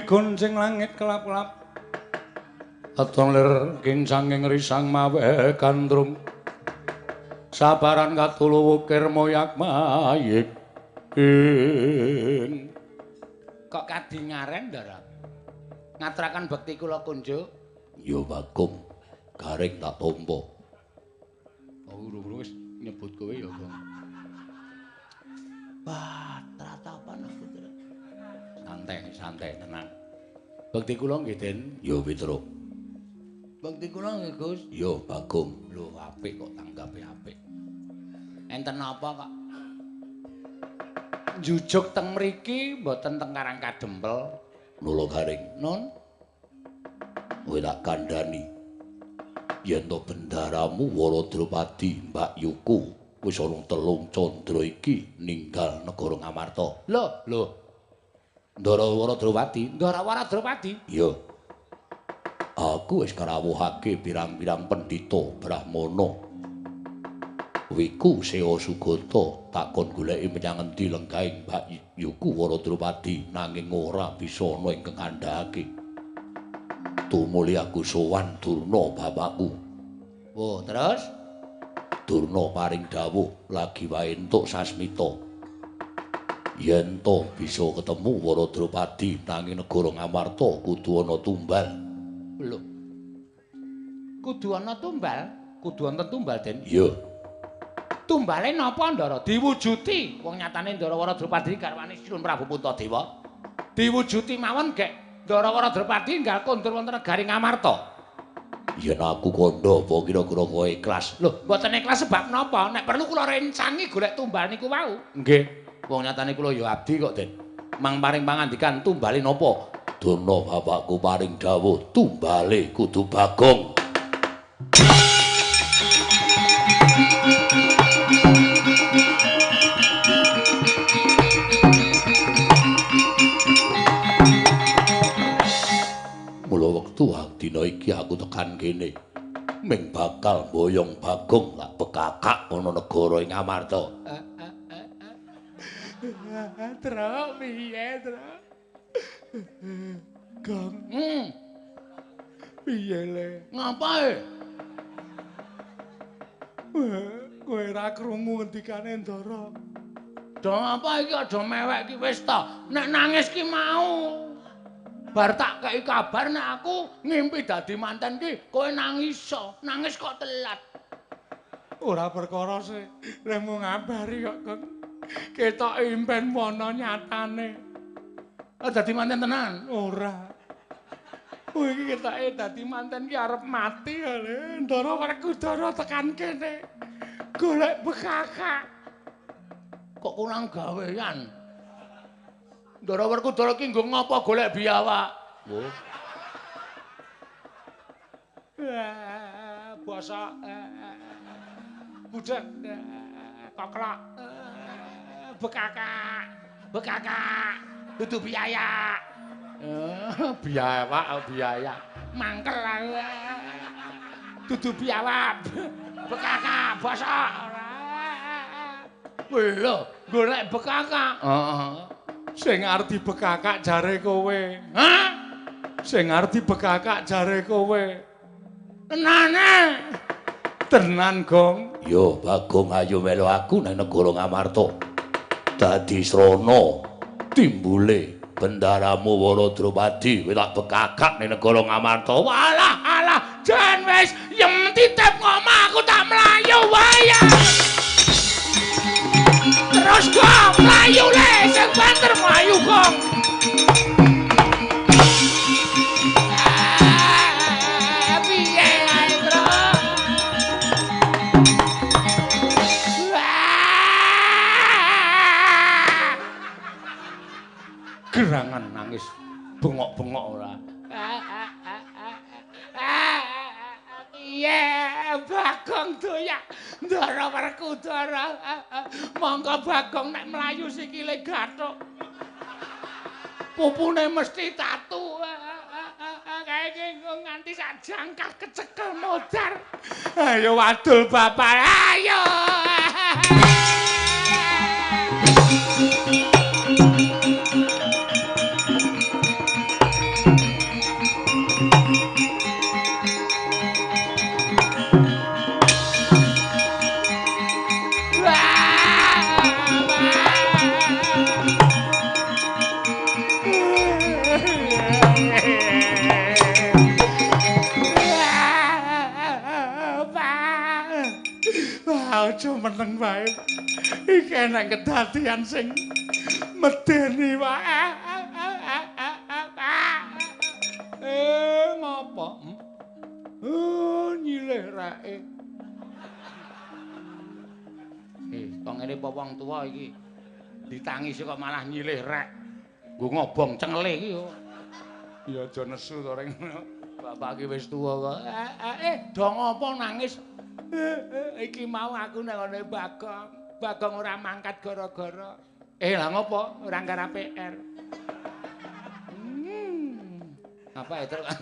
Gonceng langit kelap-kelap aton lir kincanging risang mawe gandrung sabaran katulu wukir moyak mayik ing Kok kadingaren, Ndara? Ngaturaken bekti kula kunjuk. Ya Bagong, Gareng tak tampa. Oh, urung-urung wis nyebut kowe ya, Gong. Wah, tratapan aku. Santai, santai, tenang. Bekti kula nggih, Den. Ya Petruk. Bekti kula nggih, Gus. Ya Bagong. Lho, apik kok tanggape apik. Enten napa kok? Njujuk teng mriki mboten teng Karang Kadempel. Nula Gareng. Nun. Kowe tak kandhani. Yen to bendaramu Wara Drupadi Mbak Yuku wis ana 3 candra iki ninggal negara Ngamarta. Lho, lho. Ndara Wara Drupadi, Ndara Wara Drupadi? Iya. Aku wis karawuhake pirang-pirang pendhita Brahmana. Wiku Sewa Sugata takon goleki menyang endi lenggahing Mbak Yuku Wara Drupadi nanging ora bisa ana ingkang ngandhakake. Tumuli aku sowan Durna bapakku. Wo, terus? Durna paring dawuh lagi wae entuk sasmita. Yen to bisa ketemu Wara Drupadi nanging negara Ngamarta kudu ana tumbal. Lho. Kudu ana tumbal? Kudu wonten tumbal, Den? Iya. Tumbale napa, Ndara? Diwujuti. Wong nyatane Ndara Wara Drupadi garwane Sinuwun Prabu Puntadewa. Diwujuti mawon gek Ndara Wara Drupadi enggal kondur wonten negari Ngamarta. Yen aku kandha apa kira-kira kowe ikhlas? Lho, mboten ikhlas sebab napa? Nek perlu kula rencangi golek tumbal niku wau. Nggih. Wong nyatane kula ya abdi kok, Den. Mang paring pangandikan tumbale napa? Durna bapakku paring dawuh tumbale kudu Bagong. Mula wektu dina iki aku tekan kene ming bakal mboyong Bagong lak bekakak ana negara ing Ngamarta. Truk piye, Truk? Gong. Piye le? Ngapae? Kowe ora krungu ngendikane Ndara. Do apa iki aja mewek iki wis ta. Nek nangis ki mau. Bar tak kei kabar nek aku ngimpi dadi manten ki kowe nangis, nangis kok telat. Ora perkara sih, lehmu ngabari kok, Gong. Ketok impen mono nyatane. Oh, dadi manten tenan? Ora. Kowe iki ketoke dadi manten ki arep mati lho. Ndara Werkudara tekan kene. Golek bekakak. Kok kurang gawean. Ndara Werkudara ki nggo ngapa golek biawak? Oh. Bosok. Budek. Koklok. Bekakak. Bekakak. Dudu biaya. Biawak biaya. Mangkel aku. Dudu biawak. Bekakak bosok. Lho, golek bekakak. Heeh. Sing arep dibekakak jare kowe. Hah? Sing arep dibekakak jare kowe. Tenane. Tenan, Gong. Yo, Bagong ayo melu aku nang negara Ngamarta. Dadi srana timbule bendaramu Wara Drupadi kowe tak bekakak ning negara Ngamarta. Walah, alah, jan wis yem titip ngomah aku tak mlayu wae. Terus Gong, mlayu le, sing banter mlayu, Gong. Piye ae, Bro? Gerangan nangis, bengok-bengok ora. Piye Bagong doyak Ndara Werkudara. Monggo Bagong nek mlayu sikile gathuk. Pupune mesti tatu. Kae iki nganti sak jangkar kecekel modar. Ayo wadul bapak, ayo. meneng wae. Iki enek kedadian sing medeni wae. Ngopo? Nyilih reke. Kok ngene apa wong tuwa iki? Ditangisi kok malah nyilih rek. Nggo ngobong cengele iki yo. Ya aja nesu to reng. Bapak iki wis tuwa kok. Do ngopo nangis? Iki mau aku nang ngene Bagong. Bagong ora mangkat gara-gara. Lah ngopo? Ora nggarap PR. Apa itu kan?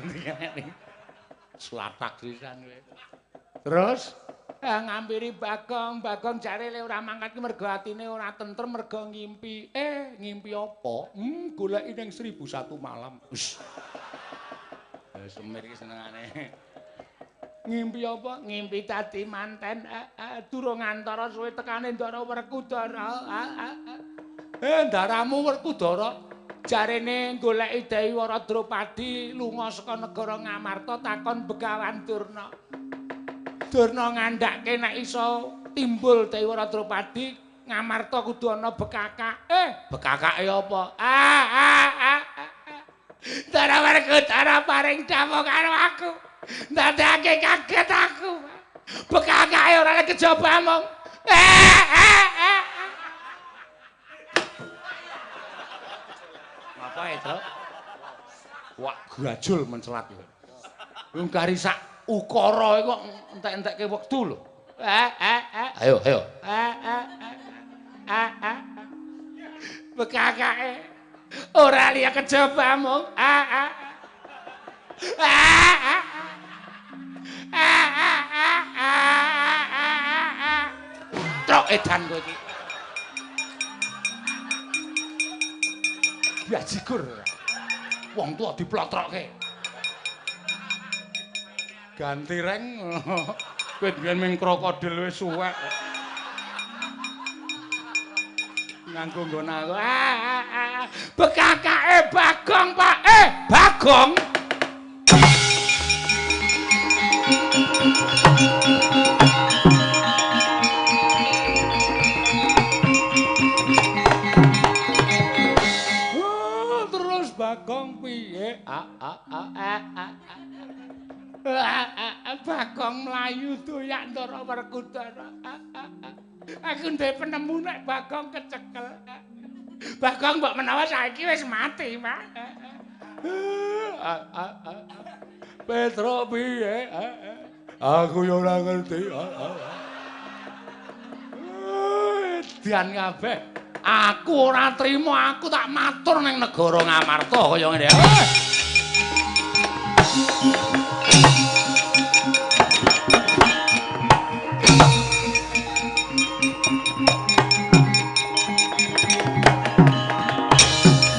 Slatak pisan kowe. Terus ngampiri Bagong, Bagong jare le ora mangkat ki mergo atine ora tentrem mergo ngimpi. Ngimpi apa? Goleki ning 1001 malam. Wis. Semir iki senengane. Ngimpi apa? Ngimpi dadi manten. Durung antara suwe tekane Ndara Werkudara. Ndaramu Werkudara jarene goleki Dewi Wara Drupadi lunga saka negara Ngamarta takon Begawan Durna. Durna ngandhake nek iso timbul Dewi Wara Drupadi Ngamarta kudu ana bekakak. Bekakake apa? Ndara Werkudara paring dawuh karo aku. Ndadekake kaget aku. Bekakake ora kejaba mung. Apa itu? Wah, grajul mencelat iki. Wong kari sak ukara kok entek-entekke wektu lho. Ayo, ayo. Bekakake ora liya kejaba mung. Trok edan kowe iki. Bajigur. Wong tuwa diplotrokke. Ganti reng. Kowe biyen ming krokodil wis suwek. Nganggo nggon aku. Bekakake Bagong, Pak. Bagong. Terus Bagong piye? Bagong mlayu doyak Ndara Werkudara. Aku duwe penemu nek Bagong kecekel. Bagong mbok menawa saiki wis mati, Pak. Petro piye? Aku yo ora ngerti. Edan kabeh. Aku ora trimo, aku tak matur ning negara Ngamarta kaya ngene.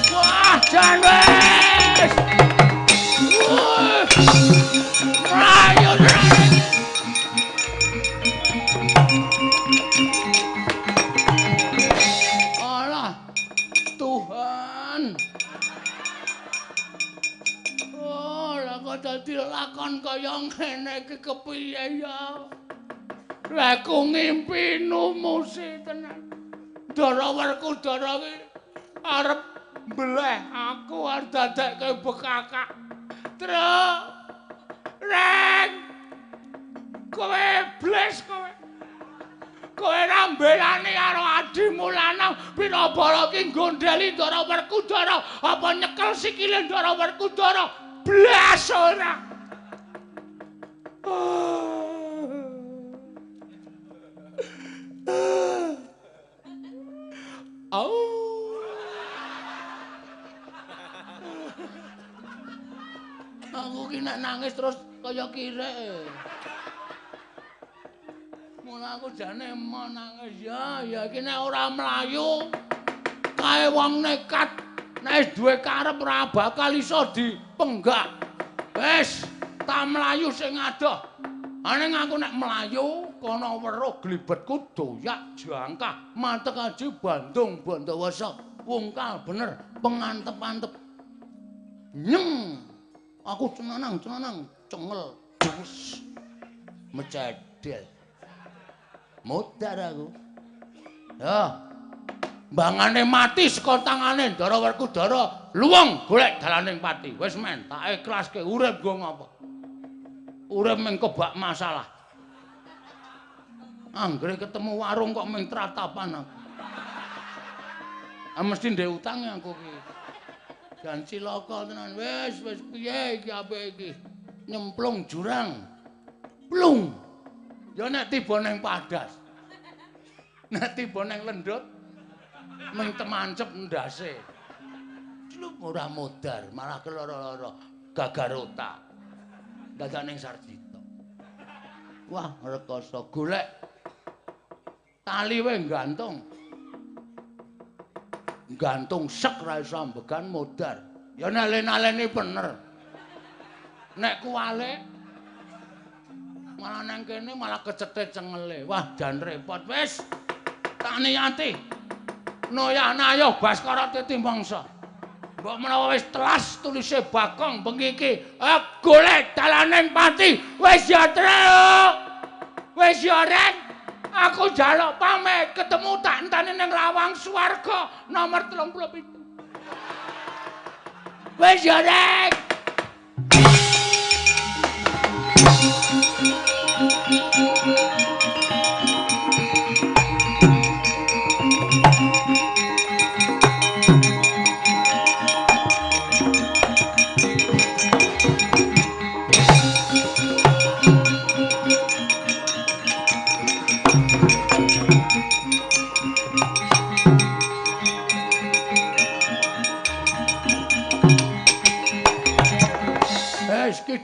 Wah, jan wis. Ayo. Alah, Tuhan. Oh, lah kok dadi lakon kaya ngene iki kepiye ya? Lah ku ngimpi numusi tenan. Ndara Werkudara ki arep mbeleh aku arep dadekke bekakak. Truk. Reng. Kowe bles kowe. Kowe ra mbelani karo adimu lanang pinabara ki nggondheli Ndara Werkudara apa nyekel sikile Ndara Werkudara blas ora. Au. Aku ki nek nangis terus kaya kirek. Mula aku jane emoh nangis ya, ya iki nek ora mlayu kae wong nekat nek wis duwe karep ora bakal iso dipenggak. Wis, tak mlayu sing adoh. Aning aku nek mlayu kono weruh glibetku doyak jangkah matek aji Bandung Bondowoso wungkal bener pengantep-antep. Nyeng. Aku cenanang-cenanang cengel dus mecedel. Modar aku. Ya. Mbangane mati saka tangane Ndara Werkudara, luwung golek dalaning pati. Wis men, tak ikhlaske urip nggo ngapa. Urip mung kebak masalah. Anggere ketemu warung kok mung tratapan aku. Ah mesti ndek utang aku iki. Jan cilaka tenan. Wis wis piye iki apik iki. Nyemplung jurang. Plung. Ya nek tiba ning padas. Nek tiba ning lendut mung temancep ndase. Slup ora modar, malah keloro-loro, gagar otak. Dadak ning Sarjita. Wah, rekoso golek tali wae gantung. Gantung sek ra iso ambegan modar. Ya nek alen-alene bener. Nek kuwale malah nang kene malah kecetet cengele. Wah, jan repot wis. Tak niyati. Noyanayo Baskara titi mangsa. Mbok menawa wis telas tulise Bagong bengi iki, golek dalaning pati. Wis ya Truk. Wis ya Reng. Aku njaluk pamit, ketemu tak enteni ning lawang swarga nomor 37. Wis ya Reng.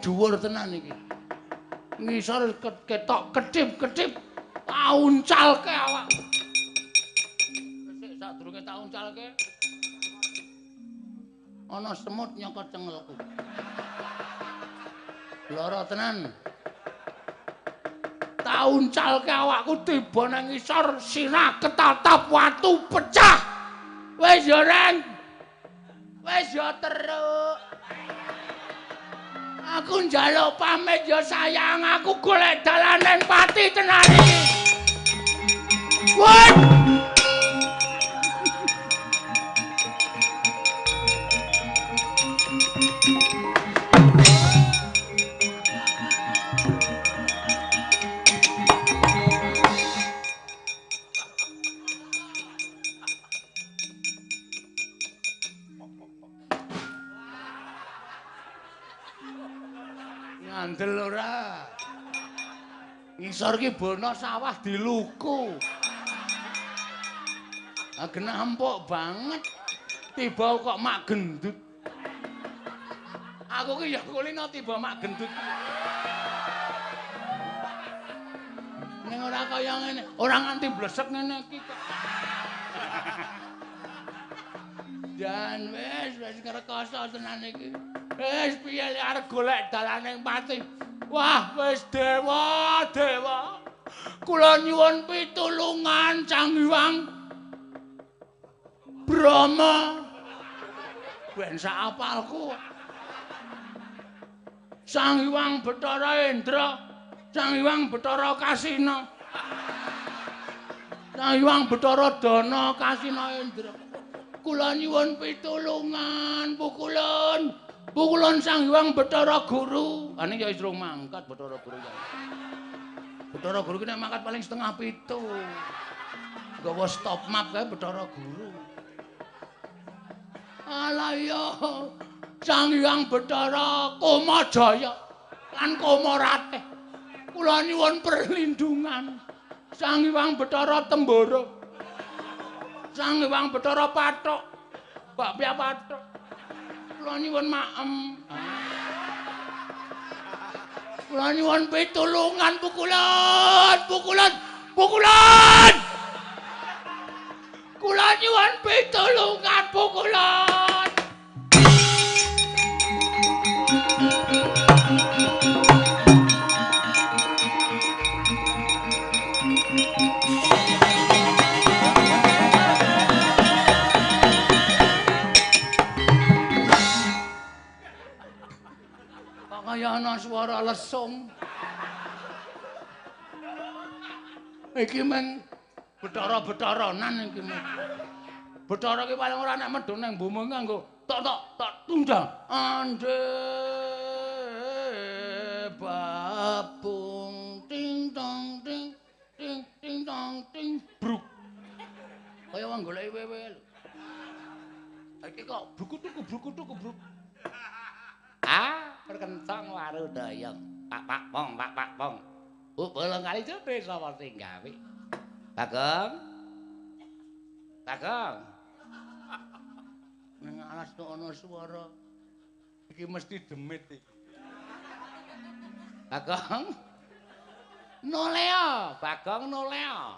Dhuwur tenan iki. Ngisor ketok kedip-kedip tak uncalke awak. Sik sadurunge tak uncalke. Ana semut nyokot cengelku. Lara tenan. Tak uncalke awakku tiba nang ngisor sirah ketatap watu pecah. Wis ya Reng. Wis ya teruk. Aku njaluk pamit ya sayang, aku golek dalaning pati tenan iki. Woi. Ngandel ora. Ngisor ki bono sawah diluku. Ah genah empuk banget. Tiba kok mak gendut. Aku ki ya kulino tiba mak gendut. Ning ora kaya ngene, ora nganti blesek ngene iki kok. Jan wis wis ngrekoso tenan iki. Wis piye lek arep golek dalaning pati. Wah, wis dewa, dewa. Kula nyuwun pitulungan Sang Hyang Brahma. Ben sak apalku. Sang Hyang Bathara Indra, Sang Hyang Bathara Kasina. Sang Hyang Bathara Dana Kasina Indra. Kula nyuwun pitulungan, pukulun. Pukulun Sang Hyang Bathara Guru. Ane ya wis rung mangkat Bathara Guru ya. Bathara Guru ki nek mangkat paling 6:30. Nggawa stop map kae Bathara Guru. Alah ya. Sang Hyang Bathara Kamajaya lan Kamaratih. Kula nyuwun perlindungan. Sang Hyang Bathara Tembara. Sang Hyang Bathara Pathuk. Bakpia Pathuk. Kula nyuwun maem. Kula nyuwun pitulungan pukulan, pukulan, pukulan. Kula nyuwun pitulungan pukulan. Kaya ana swara lesung. Iki meng betara-betaranan iki meng. Betara ki paling ora nek medhun nang bumi nganggo tok tok tok tundang. Ande babung ting tong ting ting ting tong ting bruk. Kaya wong goleki wewe lho. Iki kok brukutuk brukutuk bruk. Ah, perkencang warudayang. Pak pak pong pak pak pong. Bu bolong kali jebe sapa sing gawe? Bagong. Bagong. Nang alas kok ana swara. Iki mesti demit iki. Bagong. Noleo, Bagong noleo.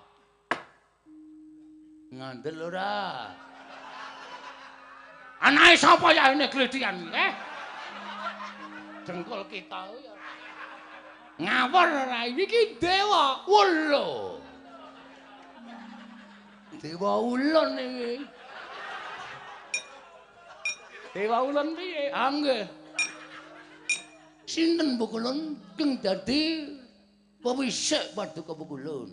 Ngandel ora? Anake sapa ya ini gledian iki? Dengkul kita ya. Ngawur ora iki dewa ulun. Dewa ulun iki. Dewa ulun piye? Ah nggih. Sinten Pukulun keng dadi pewisik paduka Pukulun?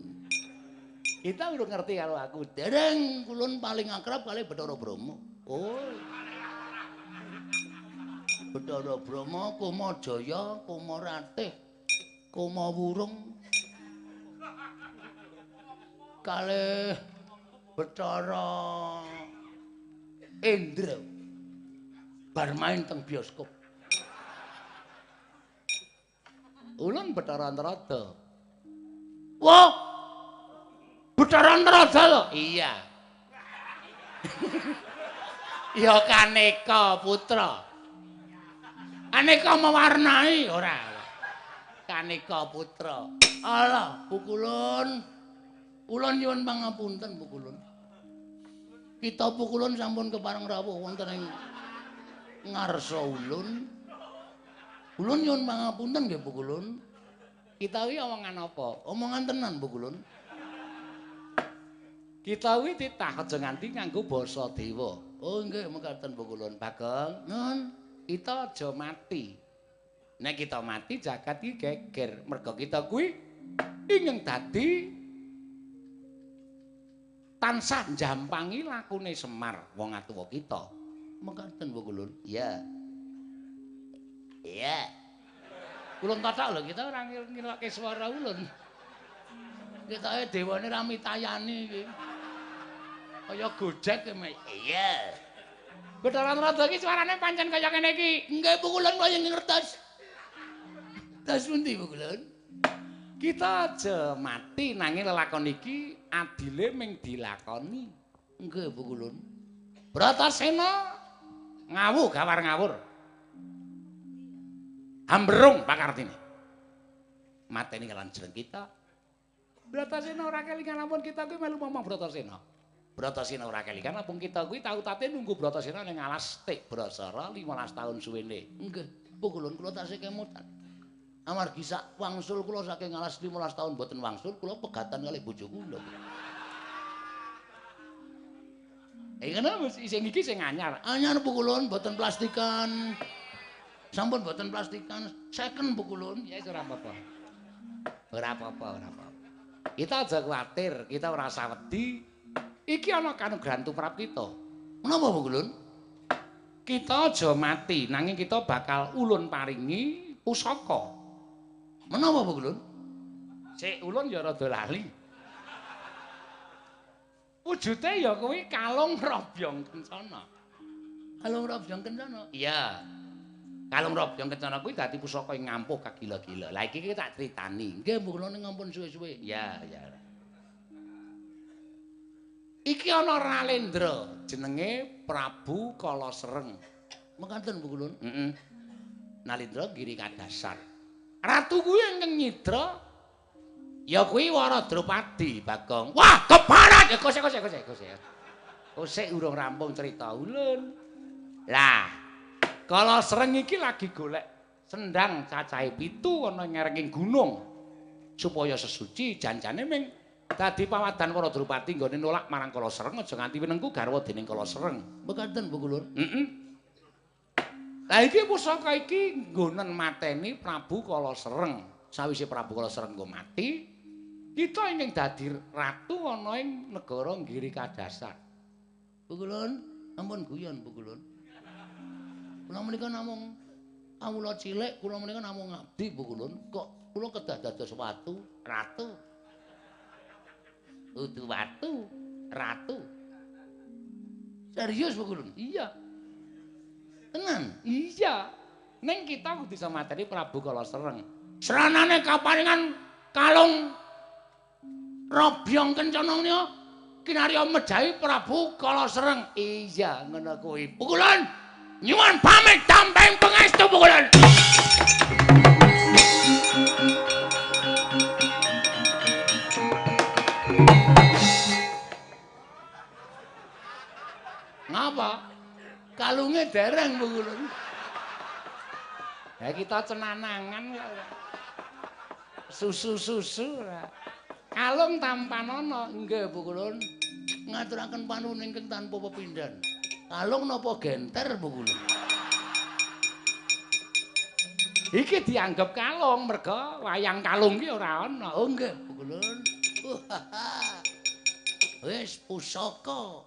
Kita urung ngerti karo aku. Dereng kulun paling akrab kali Bathara Brahma. Oh. Bathara Brahma, Koma Jaya, Koma Ratih, Koma Wurung, kalih Bathara Indra. Bar main teng bioskop. Ulun Bathara Antarada. Wah. Bathara Antarada lho. Iya. Ya Kaneka putra. Aneka mewarnai ora. Kaneka putra. Alah, Pukulun. Ulun nyuwun pangapunten Pukulun. Kita Pukulun sampun kepareng rawuh wonten ing ngarsa ulun. Ulun nyuwun pangapunten nggih Pukulun. Kita kuwi omongan apa? Omongan tenan Pukulun. Kita kuwi titah aja nganti nganggo basa dewa. Oh nggih mekaten Pukulun. Bagong, nun, kita aja mati. Nek kita mati jagat iki geger. Merga kita kuwi ingin dadi tansah njampangi lakune Semar wong atuwa kita. Mekaten Pukulun. Iya. Iya. Ulun tothok lho kita ora ngirokke swara ulun. Ketoke dewane ra mitayani iki. Kaya Gojek e. Iya. Bathara Antarada iki suarane pancen kaya ngene iki. Nggih Pukulun kaya ngertos. Tas pundi Pukulun? Kita aja mati nanging lelakon iki adile ming dilakoni. Nggih Pukulun. Bratasena ngawu gawar ngawur. Hamberung pakartine. Mateni kalan jeneng kita. Bratasena ora kelingan lamun kita kuwi melu momong Bratasena. Bratasena ora kelingan lamun kita kuwi tau tate nunggu Bratasena ning alas Tik Brasara 15 taun suwene. Nggih, Pukulun kula tasih kemutan. Amargi sak wangsul kula saking alas 15 taun mboten wangsul, kula pegatan kalih bojo kula. Ngono sing iki sing anyar. Anyar Pukulun mboten plastikan. Sampun mboten plastikan, second Pukulun. Ya ora apa-apa. Ora apa-apa, ora apa-apa. Kita aja kuwatir, kita ora usah wedi. Iki ana kanugrahan tumrap kita. Menapa Pukulun? Kita aja mati, nanging kita bakal ulun paringi pusaka. Menapa Pukulun? Sik ulun ya rada lali. Wujute ya kuwi kalung robyong kencana. Kalung robyong kencana? Iya. Kalung robyong kencana kuwi dadi pusaka ing ngampuh kagila-gila. Lah iki tak critani. Nggih Pukulun ngampun suwe-suwe. Iya, iya. Iki ana Ralendra jenenge Prabu Kalasereng. Mekaten Pukulun? Heeh. Nalendra giri kadasar. Ratu kuwi ingkang nyidra ya kuwi Wara Drupadi Bagong. Wah, keparat. Ya kosek kosek kosek kosek. Kosek urung rampung cerita ulun. Lah, Kalasereng iki lagi golek sendang cacahe 7 ana ngerenging gunung supaya sesuci janjane ming dadi pawadan Wara Drupadi nggone nolak marang Kalasereng aja nganti winengku garwa dening Kalasereng. Mekaten Pukulun? Heeh. Lah iki pusaka iki nggonen mateni Prabu Kalasereng. Sawise Prabu Kalasereng nggo mati, Kita ingkang dadi ratu ana ing negara Giri Kadasar. Pukulun, ampun guyon Pukulun. Kula menika namung kawula cilik, kula menika namung ngabdi Pukulun. Kok kula kedah dados watu, ratu. Udu watu, ratu. Serius Pukulun? Iya. Tenan? Iya. Ning kita kudu bisa mateni Prabu Kala Sereng. Sranane kaparingan kalung robyong kencana menika kinarya mejahi Prabu Kala Sereng. Iya, ngono kuwi. Pukulun, nyuwun pamit tamping pangestu Pukulun. Ngapa? Kalunge dereng Pukulun. Ya kita cenanangan kok. Susu-susu ora. Kalung tampanono nggih Pukulun. Ngaturaken panuwun ingkang tanpa pepindhan. Kalung napa genter Pukulun? Iki dianggep kalung merga wayang kalung ki ora ana. Oh nggih Pukulun. Wis pusaka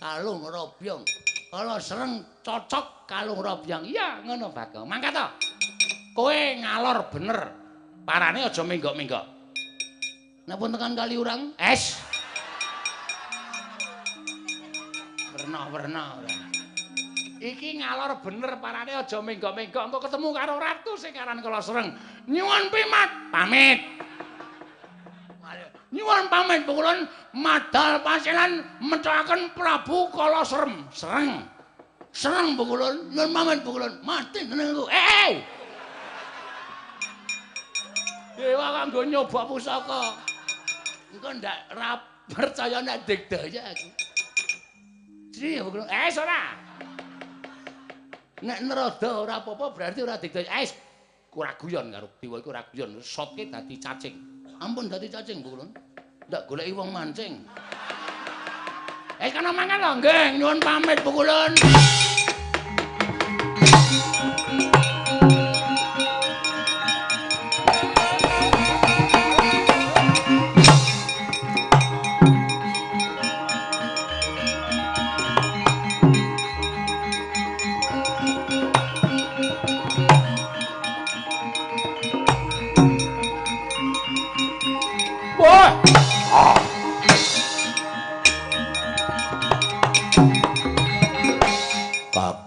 kalung robyong. Kala Sereng cocok kalung robyong. Iya ngono Bagong. Mangkat to. Kowe ngalor bener. Parane aja menggok-menggok. Napa tekan kali urang? Es. Werna-werna ora. Iki ngalor bener parane aja menggok-menggok engko ketemu karo ratu sing aran Kala Sereng. Nyuwun pimat, pamit. Nyuwun pamit Pukulun madal pasilan mecokaken Prabu Kala Serem. Sereng. Sereng Pukulun, nyuwun pamit Pukulun. Mati jenengku. Dewa kanggo nyoba pusaka. Engko ndak ra percaya nek digdaya aku. Sri Pukulun. Es ora. Nek nerada ora apa-apa berarti ora digdaya. Es ora guyon karo dewa iku ora guyon, sotke dadi cacing. Ampun dadi cacing Pukulun. Ndak goleki wong mancing. Es kana mangan lho, nggih, nyuwun pamit Pukulun.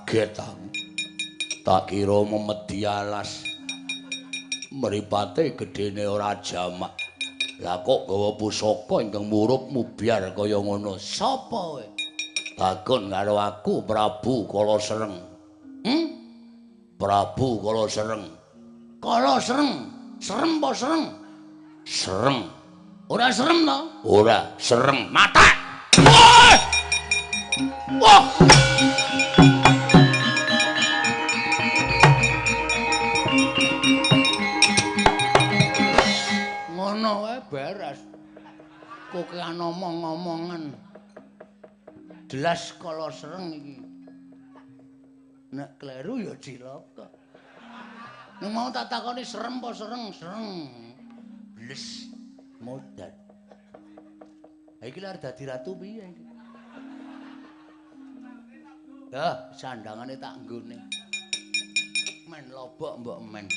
Kaget aku. Tak kira memedi alas. Mripate gedene ora jamak. Lah kok gawa pusaka ingkang murup mubyar kaya ngono. Sapa kowe? Takon karo aku Prabu Kala Sereng. Prabu Kala Sereng. Kala Sereng. Serem apa sereng? Sereng. Ora serem to? Ora, sereng. Mata. Wah! Wah! Ngono wae beres. Kokean omong-omongan. Jelas Kala Sereng iki. Nek kleru ya cilaka. Nek mau tak takoni serem apa sereng? Sereng. Bles. Modal. Iki lha dadi ratu piye iki? Dah, sandangane tak nggone. Men lobok mbok men.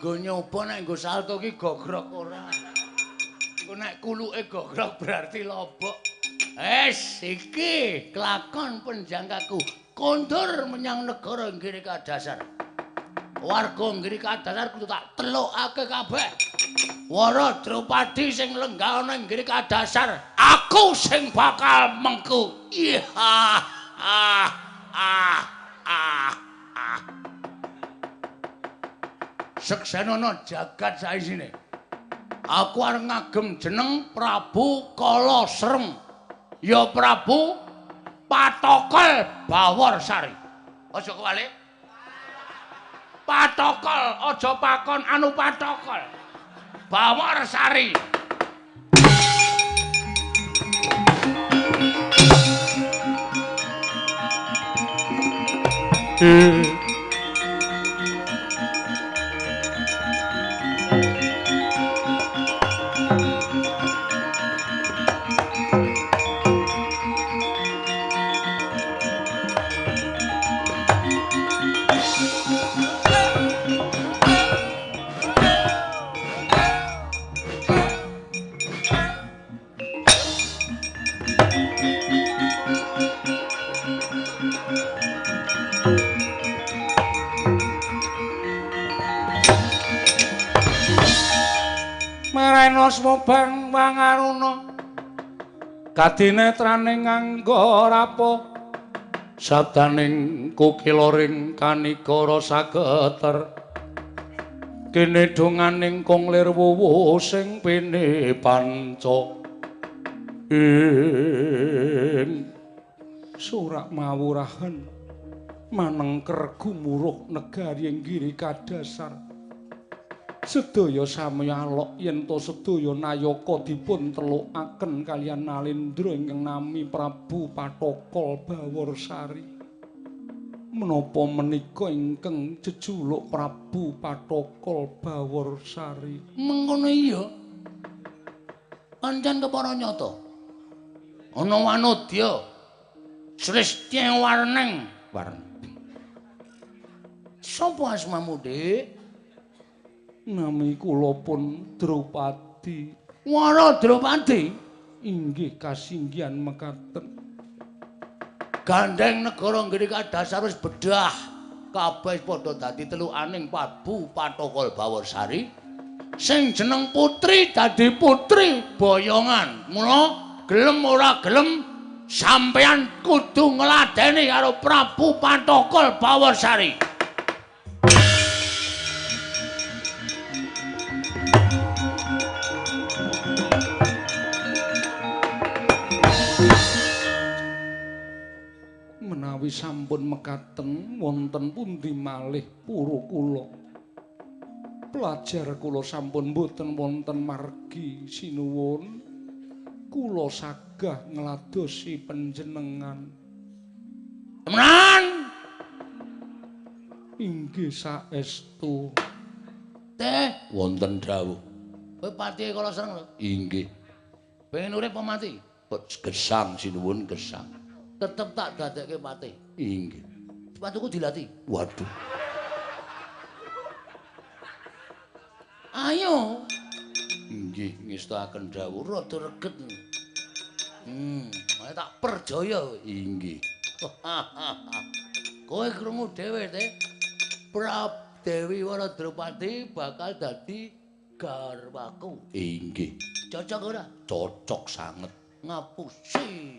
Nggo nyoba nek nggo salto ki gogrok ora. Engko nek kuluke gogrok berarti lobok. Es iki kelakon penjangkaku kondur menyang negara Giri Kadasar. Warga Giri Kadasar kudu tak telukake kabeh. Wara Drupadi sing lenggah ana ing Giri Kadasar, aku sing bakal mengku. Iya. Ah ah ah ah. Seksenono jagat saisine. Aku arep ngagem jeneng Prabu Kala Sereng. Ya Prabu Patokol Baworsari. Aja kewalik. Patokol, aja pakon anu patokol. Bawarsari. Marena bang wangaruna kadinetraning nganggo rapa sabdaning kukiloring kanikara sageter kene donganing kong lir wuwu sing pene panca ing surak mawurahan manengker gumuruh negari ing giri kadasar. Sedaya sami alok yen to sedaya nayaka dipun telukaken kaliyan Nalendra ingkang nami Prabu Pathokol Bawarsari. Menapa menika ingkang jejuluk Prabu Pathokol Bawarsari? Mengkono iya. Pancen kepara nyata. Ana wanodya Sristya Warneng. Warneng. Sapa asmamu, Dik? Nami kula pun Drupadi. Wara Drupadi? Inggih kasinggihan mekaten. Gandeng negara nggene kadasar wis bedah. Kabeh padha dadi telukaning Prabu Pathokol Bawarsari. Sing jeneng putri dadi putri boyongan. Mula gelem ora gelem sampeyan kudu ngladeni karo Prabu Pathokol Bawarsari. Menawi sampun mekaten wonten pundi malih puru kula. Pelajar kula sampun mboten wonten margi sinuwun. Kula sagah ngladosi panjenengan. Temenan? Inggih saestu. Teh wonten dawuh. Kowe patihe kala sereng lho. Inggih. Pengen urip apa mati? Gesang sinuwun gesang. Tetep tak dadekke patih. Inggih. Sepatuku dilati. Waduh. Ayo. Inggih, ngestakaken dawuh rada reget. Mane tak percaya. Inggih. Kowe krungu dhewe, Teh. Prab Dewi Wara Drupadi bakal dadi garwaku. Inggih. Cocok ora? Cocok sanget. Ngapusi.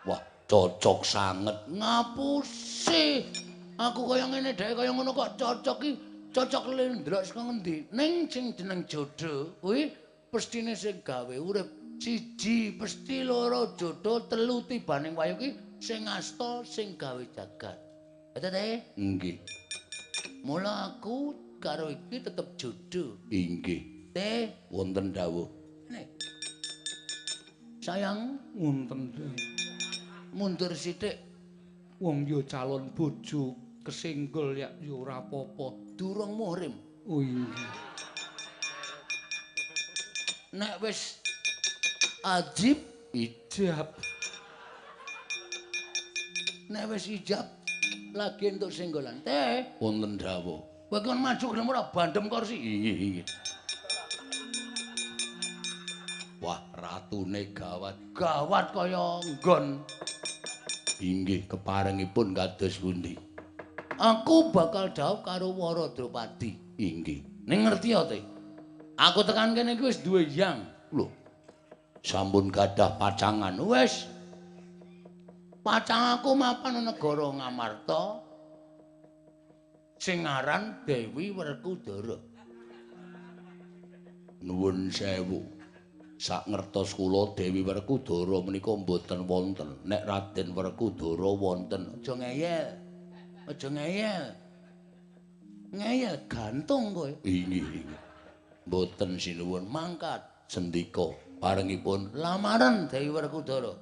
Wah, cocok sanget. Ngapusi. Aku kaya ngene dhek kaya ngono kok cocok iki. Cocok lendrok saka ngendi? Ning sing jeneng jodoh kuwi pestine sing gawe urip. Siji pesti, loro jodoh, telu tibaning wayu ki sing asta sing gawe jagat. Teh? Nggih. Mula aku karo iki tetep jodoh. Inggih. Teh wonten dawuh. Nek. Sayang wonten dawuh. Mundur sithik. Wong yo calon bojo kesenggol ya yo ora apa-apa. Durung muhrim. Oh inggih. Nek wis ajib ijab. Nek wis ijab lagi entuk senggolan. Teh wonten dawuh. Kowe kon maju gelem ora bandem kursi. Inggih, inggih. Wah, ratune gawat. Gawat kaya nggon. Inggih, keparengipun kados pundi? Aku bakal dhaup karo Wara Drupadi. Inggih. Ning ngerti ya, Teh? Aku tekan kene iki wis duwe yang. Lho. Sampun gadah pacangan. Wis. Pacang aku mapan negara Ngamarta. Sing aran Dewi Werkudara. Nuwun sewu. Sak ngertos kula Dewi Werkudara menika mboten wonten. Nek Raden Werkudara wonten. Aja ngeyel. Aja ngeyel. Ngeyel gantung kowe. Inggih. Mboten sinuwun mangkat sendika parengipun lamaran Dewi Werkudara.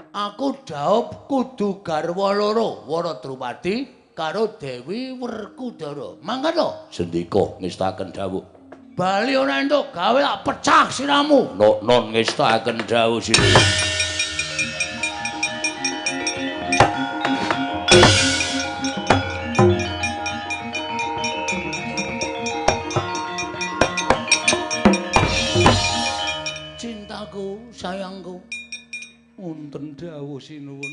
Aku dhaup kudu garwa loro, Wara Drupadi karo Dewi Werkudara. Mangkat to? Sendika ngestaken dawuh. Bali ora entuk gawe tak pecah siramu. Non ngestaken dawuh sinuwun. Cintaku, sayangku. Wonten dawuh sinuwun.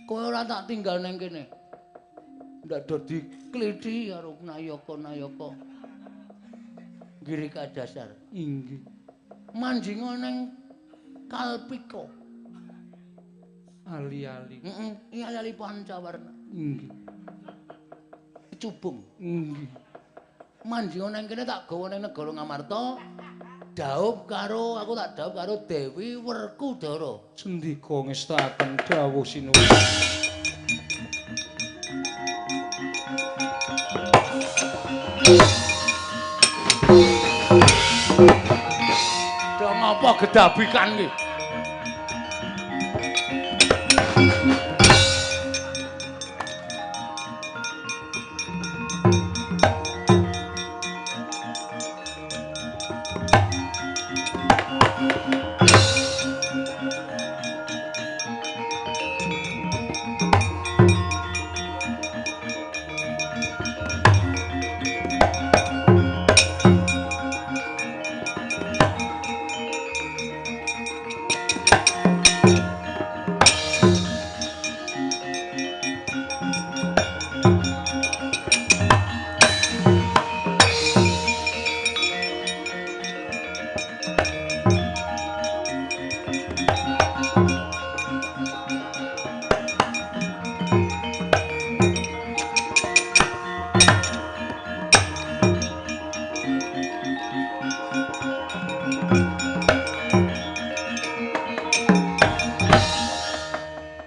Kowe ora tak tinggal ning kene. Ndak do dikliti karo nayaka-nayaka. Girika dasar. Inggih. Manjinga ning Kalpika. Ali-ali. Heeh, ali-ali pancawarna. Inggih. Kecubung. Inggih. Manjinga ning kene tak gawa ning negara Ngamarta. Dhaup karo aku tak dhaup karo Dewi Werkudara. Sendika ngestaken dawuh sinuwun. Do ngapa gedabikan iki?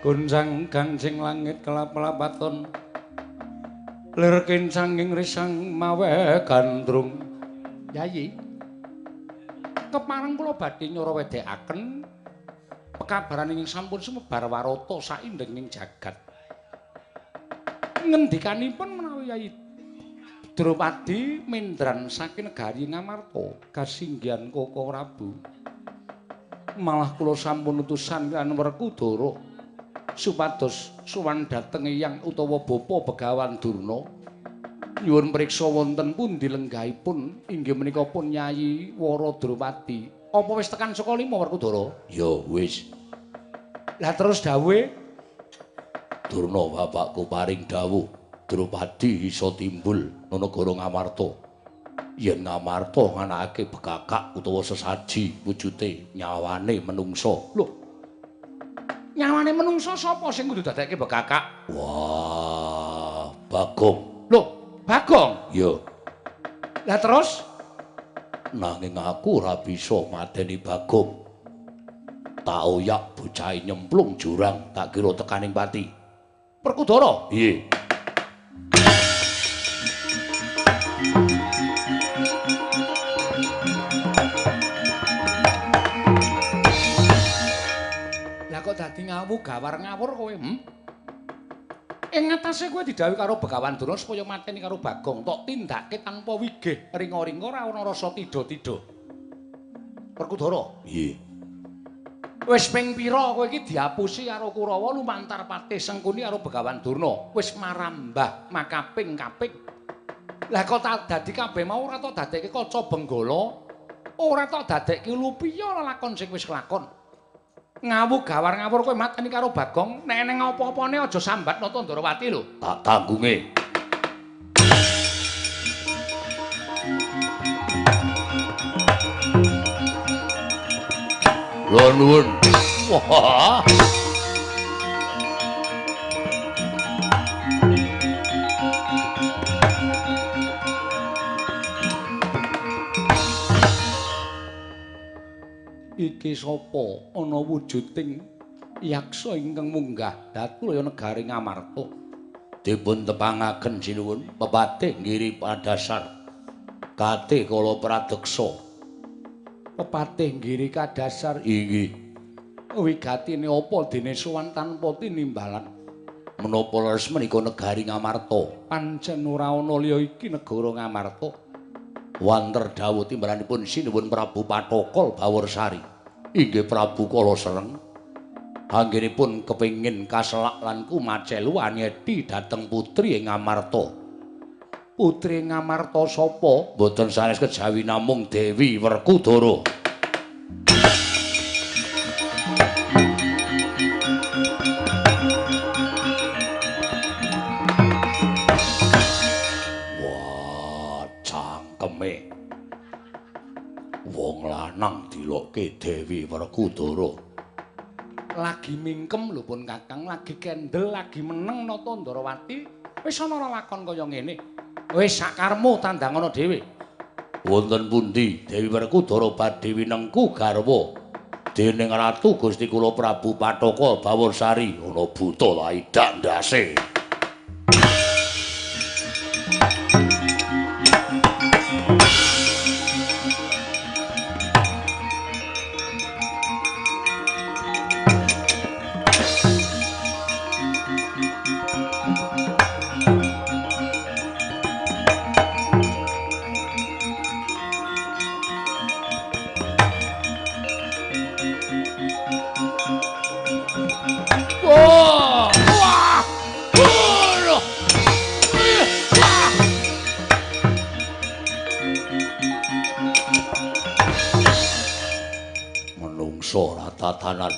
Goncang gancing langit kelap-lapaton lir kincanging risang mawe gandrung. Yayi, kepareng kula badhe nyara wedhekaken pekabaran ingkang sampun sumebar warata saindenging jagat. Ngendikanipun menawi Yayi Drupadi mendran saking negari Ngamarta kasinggihan Koko Prabu. Malah kula sampun utusan lan Werkudara supados sowan dhateng Eyang utawa Bapa Begawan Durna. Nyuwun priksa wonten pundi lenggahipun inggih menika pun Yayi Wara Drupadi. Apa wis tekan saka lima Werkudara? Ya wis. Lah terus dawuhe Durna bapakku paring dawuh Drupadi iso timbul nang negara Ngamarta. Yen Ngamarta nganakake bekakak utawa sesaji wujute nyawane menungsa. Lho. Nyawane menungsa sapa sing kudu dadekke bekakak? Wah, Bagong. Lho, Bagong? Ya. Lah terus? Nanging aku ora bisa mateni Bagong. Tak oyak bocahe nyemplung jurang, tak kira tekaning pati. Werkudara? Piye? Kok dadi ngawu gawar ngawur kowe? Ing ngatasé kowe didhawuhi karo Begawan Durna supaya mateni karo Bagong, tok tindake tanpa wigih, ringa-ringa ora ana rasa tida-tida. Werkudara? Piye? Wis ping pira kowe iki diapusi karo Kurawa lumantar patih Sengkuni karo Begawan Durna, wis marambah makaping-kaping. Lah kok tak dadi kabeh mau ora tok dadekke kaca benggala, ora tok dadekke lupiya lelakon sing wis kelakon. Ngawu gawar ngawur kowe mateni karo Bagong, nek eneng apa-apane aja sambat Nata Ndrawati lho. Tak tanggunge. Lho nuwun. Wah. Iki sapa ana wujuding yaksa ingkang munggah dhatulaya negari Ngamarta. Dipun tepangaken sinuwun pepatih Giri Kadasar. Kate kala pradeksa. Pepatih Giri Kadasar inggih. Wigatine apa dene sowan tanpa tinimbalan? Menapa leres menika negari Ngamarta? Pancen ora ana liya iki negara Ngamarta. Wanter dawuh timbalanipun sinuwun Prabu Pathokol Baworsari. Inggih Prabu Kala Sereng. Anggenipun kepengin kaselak lan kumacelu anyedi dhateng putri ing Ngamarta. Putri Ngamarta sapa? Mboten sanes kejawi namung Dewi Werkudara. Wah, cangkeme. Wong lanang dilokke Dewi Werkudara. Lagi mingkem lho pun Kakang, lagi kendel, lagi meneng nata Ndarawati, wis ana lakon kaya ngene. Wis sakarmu tandangana dhewe. Wonten pundi Dewi Werkudara badhe winengku garwa dening Ratu Gusti kula Prabu Pathaka Baworsari ana buta laidak ndase. Tatanan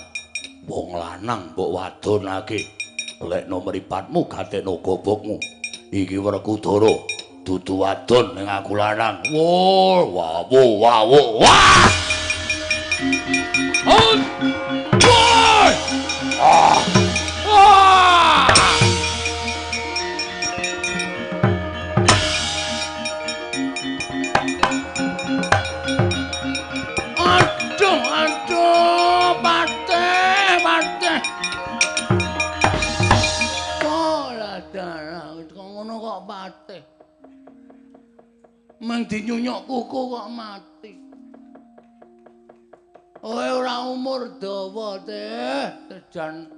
wong lanang mbok wadonake, lekno mripatmu gatekno gobokmu. Iki Werkudara dudu wadon ning aku lanang. Wo wawo wawo wah. Ah. Ah. Aduh aduh pateh pateh. Olah dalah kok ngono kok pateh. Meng dinyunyuk kuku kok mati. Kowe ora umur dawa teh, jan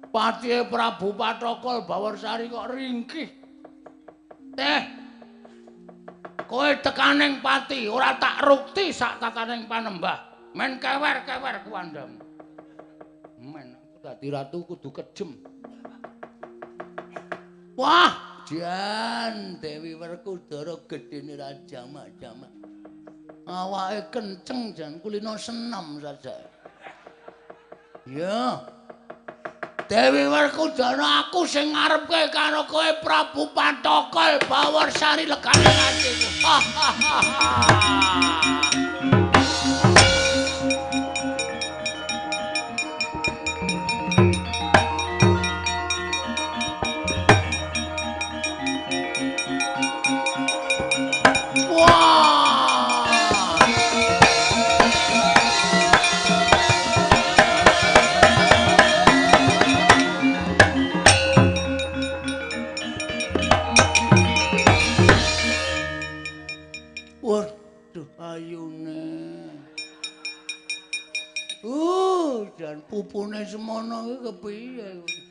patihe Prabu Pathokol Baworsari kok ringkih. Teh. Kowe tekaning pati ora tak rukti sak tataning panembah. Men kewer-kewer kuandam. Men aku dadi ratu kudu kejem. Wah, jan Dewi Werkudara gedene ra jamak-jamak. Awake kenceng jan kulino senam saja. Ya. Dewi Werkudara aku sing ngarepke karo kowe Prabu Pathokol Baworsari legane atiku. Jan pupune semono iki kepiye kuwi?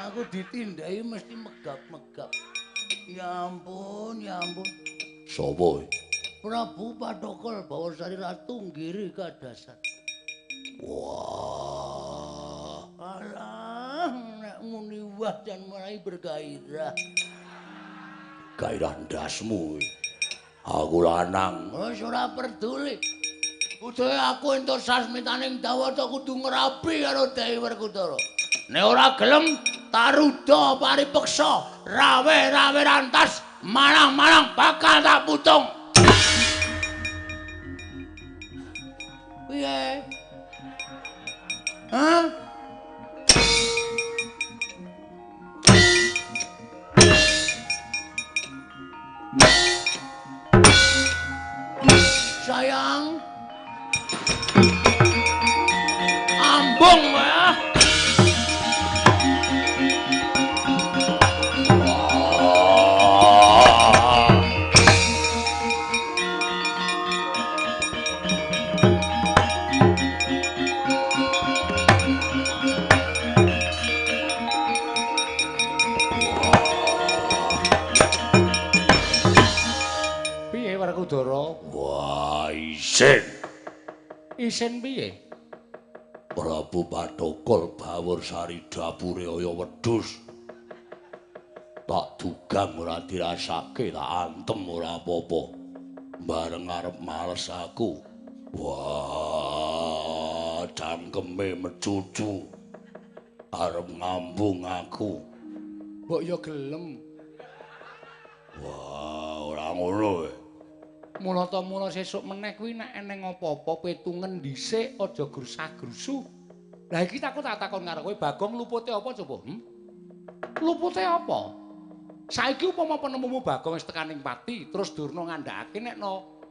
Aku ditindai mesti megap-megap. Ya ampun, ya ampun. Sopo? Prabu Pathokol Baworsari Ratu Giri Kadasar. Wah. Alah, nek muni wah jan mulai bergairah. Gairah ndasmu. Aku lanang. Wis ora peduli. Kudu aku entuk sasmitaning Dawata kudu ngrabi karo Dewi Werkudara. Nek ora gelem taruda paripeksa, rawe-rawe rantas, marang-marang bakal tak putung. Piye? Hah? Sayang. Ambung ya. Isin piye? Prabu Pathokol Bawursari dapure kaya wedhus. Tak dugang ora dirasake, tak antem ora apa-apa. Bareng arep males aku. Wah, cangkeme mecucu. Arep ngambung aku. Mbok ya gelem. Wah, ora ngono. Mula ta mula sesuk meneh kuwi nek eneng apa-apa petungen dhisik aja grusah-grusuh. Lah iki aku tak takon karo kowe, Bagong lupute apa coba? Lupute apa? Saiki upama penemumu Bagong wis tekaning pati, terus Durna ngandhakake nek no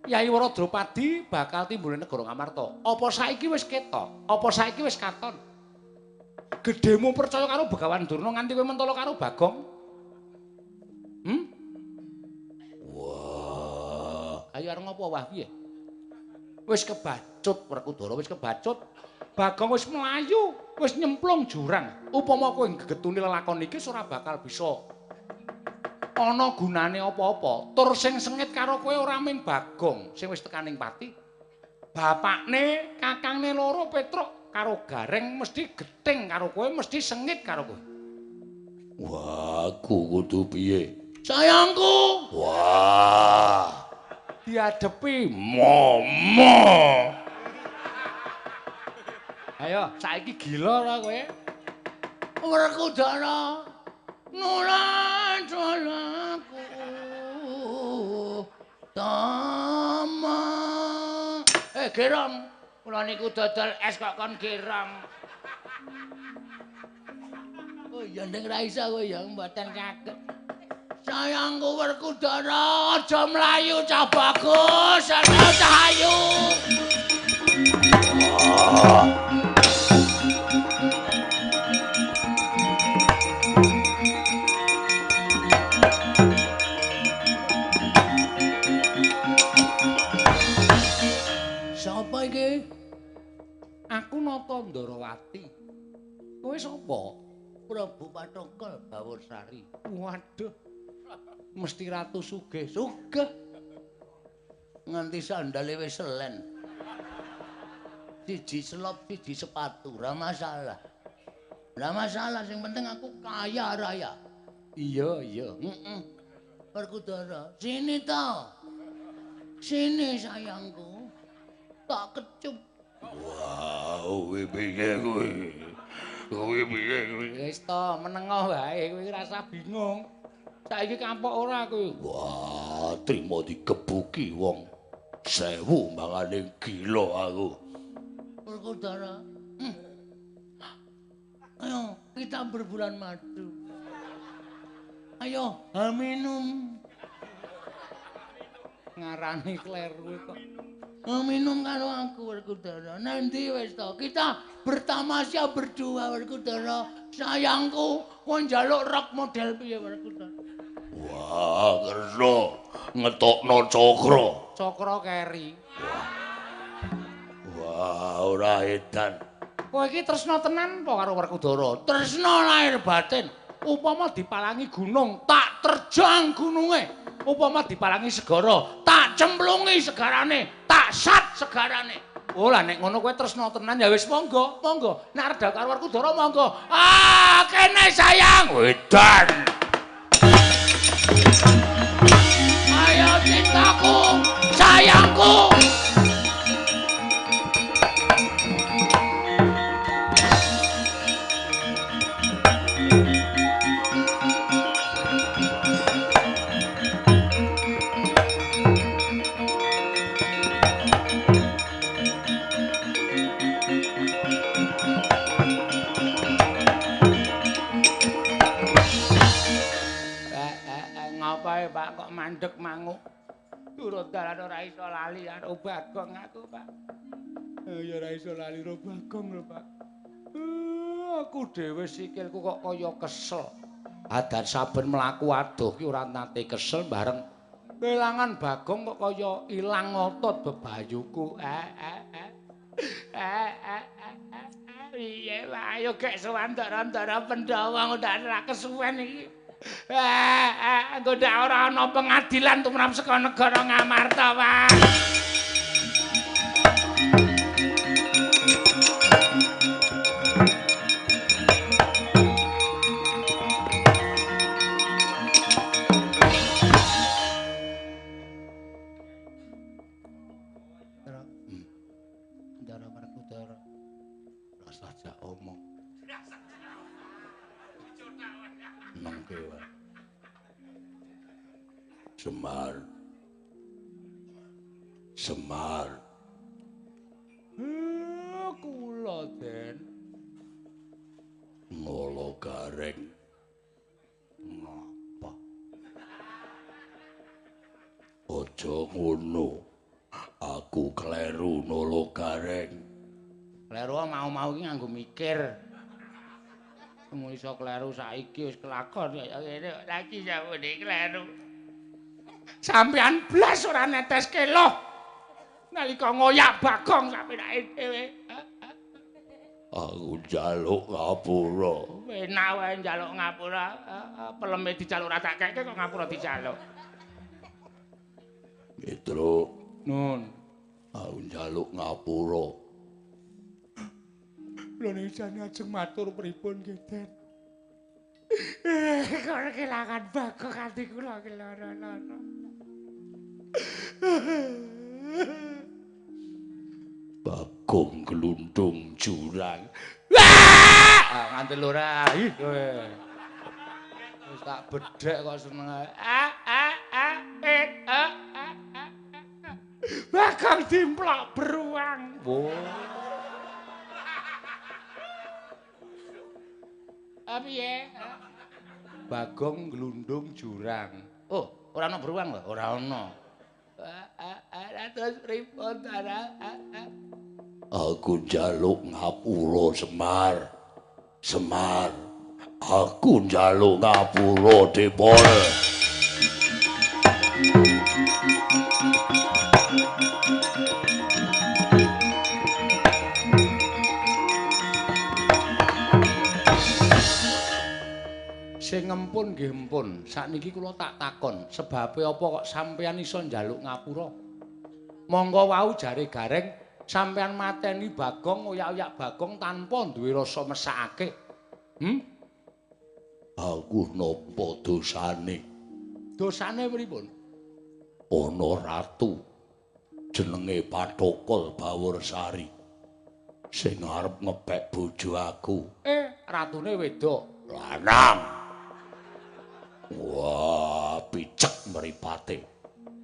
Yai Wara Drupadi bakal timbul negara Ngamarta. Apa saiki wis ketok? Apa saiki wis katon? Gedhemu percaya karo Begawan Durna nganti kowe mentolo karo Bagong? Wah. Ayo arep ngopo wah piye? Wis kebacut Werkudara, wis kebacut. Bagong wis mlayu, wis nyemplung jurang. Upama kowe gegetuni lelakon iki ora bakal bisa ana gunane apa-apa. Tur sing sengit karo kowe ora mung Bagong sing wis tekaning pati. Bapakne, kakangne loro Petruk karo Gareng mesti gething karo kowe, mesti sengit karo kowe. Wah, aku kudu piye? Sayangku. Wah. Diadepi momo. Ayo, saiki gila ora kowe? Werkudara nulan dolaku tama. Gerong, kula niku dodol es kok kon gerong. Oh iya ndeng ra iso kowe ya mboten kaget. Sayangku Werkudara aja mlayu cah bagus, ana cah ayu. Sapa iki? Aku Nata Ndarawati. Kowe sapa? Prabu Pathokol Bawursari. Waduh. Mesti ratu sugih. Sugih. Nganti sandale wis selen. Siji selop, siji sepatu, ora masalah. Ora masalah, sing penting aku kaya raya. Iya, iya. Heeh. Werkudara, sini to. Sini sayangku. Tak kecup. Wah, kuwi piye kuwi? Kuwi piye kuwi? Wis to, menengah wae kowe rasa bingung. Saiki kampok ora kowe. Wah, trimo digebuki wong 1000 mangane gila aku. Werkudara. Ayo, kita berbulan madu. Ayo, minum. Ngarani kleru kok. Minum karo aku Werkudara. Nanti wis to, kita bertamasya berdua Werkudara. Sayangku, kowe njaluk rok model piye Werkudara? Wah, kersa ngetokno cakra. Cakra keri. Wah, ora edan. Kowe iki tresna tenan apa karo Werkudara? Tresna lahir batin. Upama dipalangi gunung, tak terjang gununge. Upama dipalangi segara, tak cemplungi segarane, tak sat segarane. Oh lah nek ngono kowe tresna tenan ya wis monggo, monggo. Nek arep karo Werkudara monggo. Ah, kene sayang. Wedan. Ayo cintaku, sayangku. Pak kok mandek manguk. Turut dalan ora iso lali karo Bagong aku, Pak. Ya ora iso lali karo Bagong lho, Pak. Aku dhewe sikilku kok kaya kesel. Adan saben mlaku adoh ki ora nate kesel bareng kelangan Bagong kok kaya ilang otot bebayuku. Piye wae ayo gek sowan ndara-ndara Pandhawa ndak ora kesuwen iki. Engko ndak ora ana pengadilan tumrap saka negara Ngamarta, Pak. Nengke wae. Semar. Semar. Kula Den. Ngolo Gareng. Ngapa? Aja ngono. Aku kleru nolo Gareng. Kleru mau-mau iki nganggo mikir. Mung iso kleru saiki wis kelakon kaya ngene lagi sampeyan kleru. Sampeyan blas ora neteske loh. Nalika ngoyak Bagong sampeyan dhewe. Aku njaluk ngapura. Enak wae njaluk ngapura. Peleme dijaluk ora tak keke kok ngapura dijaluk. Petro, Nun. Aku njaluk ngapura. Lho niki jane ajeng matur pripun nggih, Den? Kok kelangan Bagong ati kula ki lara-lara. Bagong glundung jurang. Ah, nganti lora. Ih, kowe. Wis tak bedhek kok seneng ae. A a a e a a a. Bagong dimplok beruang. Wo. Piye? Bagong glundung jurang. Oh, ora ana beruang lho? Ora ana. Terus pripun ta? Aku njaluk ngapura Semar. Semar. Aku njaluk ngapura Depol. Sing ngempun nggih empun. Sakniki kula tak takon, sebabe apa kok sampeyan iso njaluk ngapura? Monggo wau jare Gareng sampeyan mateni Bagong, oyak-oyak Bagong tanpa duwe rasa mesakake. Aku napa dosane? Dosane pripun? Ana ratu jenenge Pathokol Baworsari sing arep ngepek bojo aku. Ratune wedok. Lanang. Wah, picek mripate.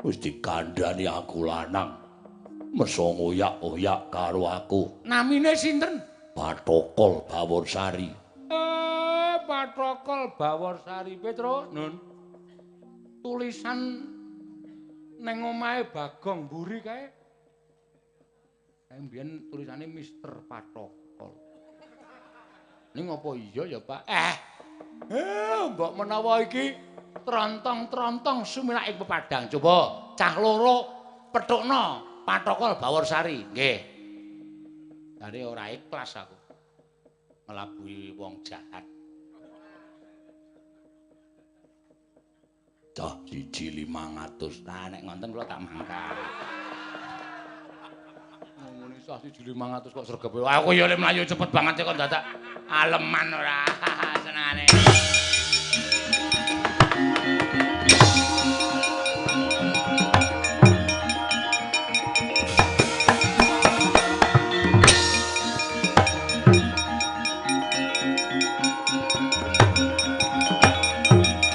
Wis dikandhani aku lanang. Meso ngoyak-oyak karo aku. Namine sinten? Pathokol Baworsari. Pathokol Baworsari Petro. Nun. Tulisan neng omahe Bagong mburi kae. Kae mbiyen tulisane Mister Pathokol. Ning apa iya ya, Pak? Mbok menawa iki trontong-trontong sumilak ing pepadang. Coba cah loro pethukna Pathokol Baworsari. Nggih. Jare ora ikhlas aku nglabuhi wong jahat. Cah siji 500. Lah nek ngonten kula tak mangkat. Ngomongin cah siji 500 kok sregepe. Aku ya le mlayu cepet banget kok dadak aleman ora senengane.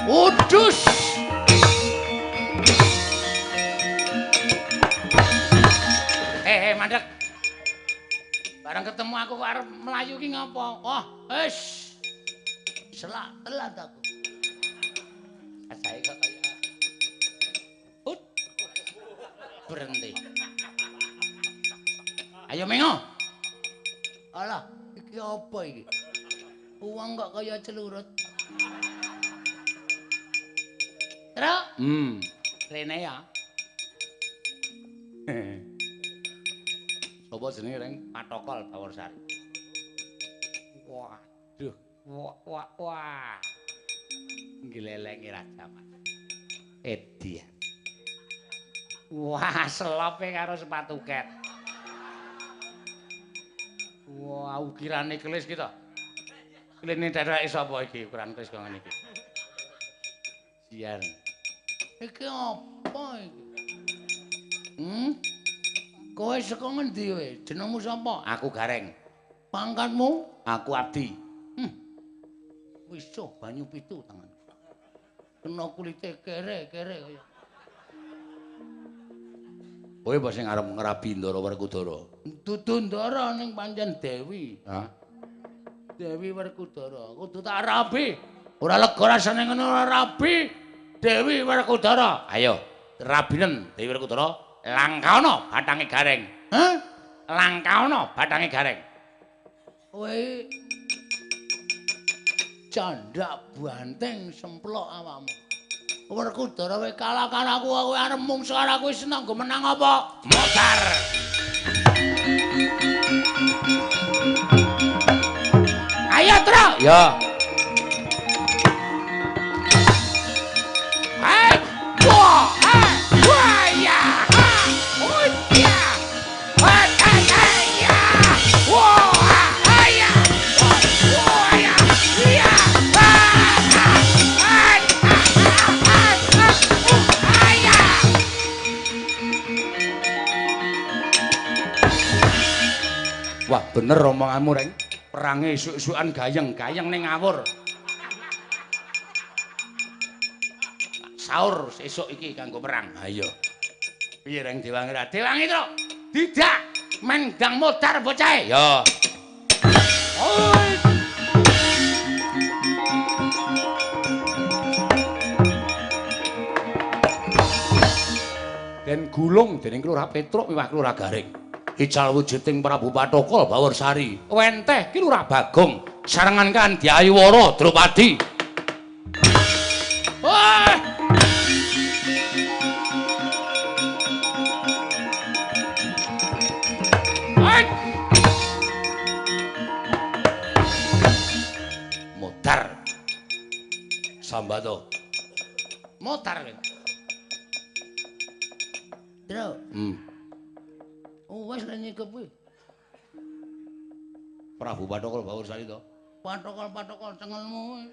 Udus. Mandek. Bareng ketemu aku kok arep mlayu ki ngopo? Oh, wis. Selak telat aku. Asae kok kaya. Ut. Berhenti. Ayo mengo. Alah, iki apa iki? Uang kok kaya celurut. Truk. Rene ya. Sopo jenenge Reng? Pathokol Baworsari. Waduh, wah wah wah. Nglelenge Raja Mas. Edian. Wah, selope karo sepatu ket. Wah, ukirane kelis ki to. Kline terake sapa iki ukuran kelis kok ngene iki? Sian. Iki apa iki? Kowe saka ngendi kowe? Jenengmu sapa? Aku Gareng. Pangkatmu? Aku Abdi. Wisuh banyu pitu tangan. Kena kulite kere-kere kaya. Kowe apa sing arep ngrabi Ndara Werkudara? Dudu Ndara ning pancen Dewi. Hah? Dewi Werkudara. Kudu tak rabi. Ora lega rasane ngono ora rabi Dewi Werkudara. Ayo, rabinen Dewi Werkudara. Langkaono bathange Gareng. Hah? Langkaono bathange Gareng. Kowe candak banteng semplok awakmu. Werkudara kowe kalah karo aku, kowe arep mungsuh karo aku wis nanggo menang apa? Modar. Ayo, Tru. Ya. Hai. Wah, hai. Wah, ya. Ha. Oh, ya. Hai, hai, ya. Wah, hai, ya. Wah, ya. Ya. Ha, ha, ha, ya. Wah, bener omonganmu, Reng. Perange esuk-esukan gayeng-gayeng ning ngawur. Saur sesuk iki kanggo perang. Ha iya. Piye Reng Dewangi ra? Dewangi, Tru. Tidak mendang modar bocahe. Ya. Oi. Den gulung dening Lurah Petruk miwah Lurah Garing. Ical wujuding Prabu Pathokol Baworsari. Wenteh ki Lurah Bagong sarengan kan Dyayuwara Drupadi. Wah! Hai! Modar. Sambato. Modar. Tru. Oh, wis lek nyikep kuwi. Prabu Pathokol Baworsari to. Pathokol-pathokol cengelmu kuwi.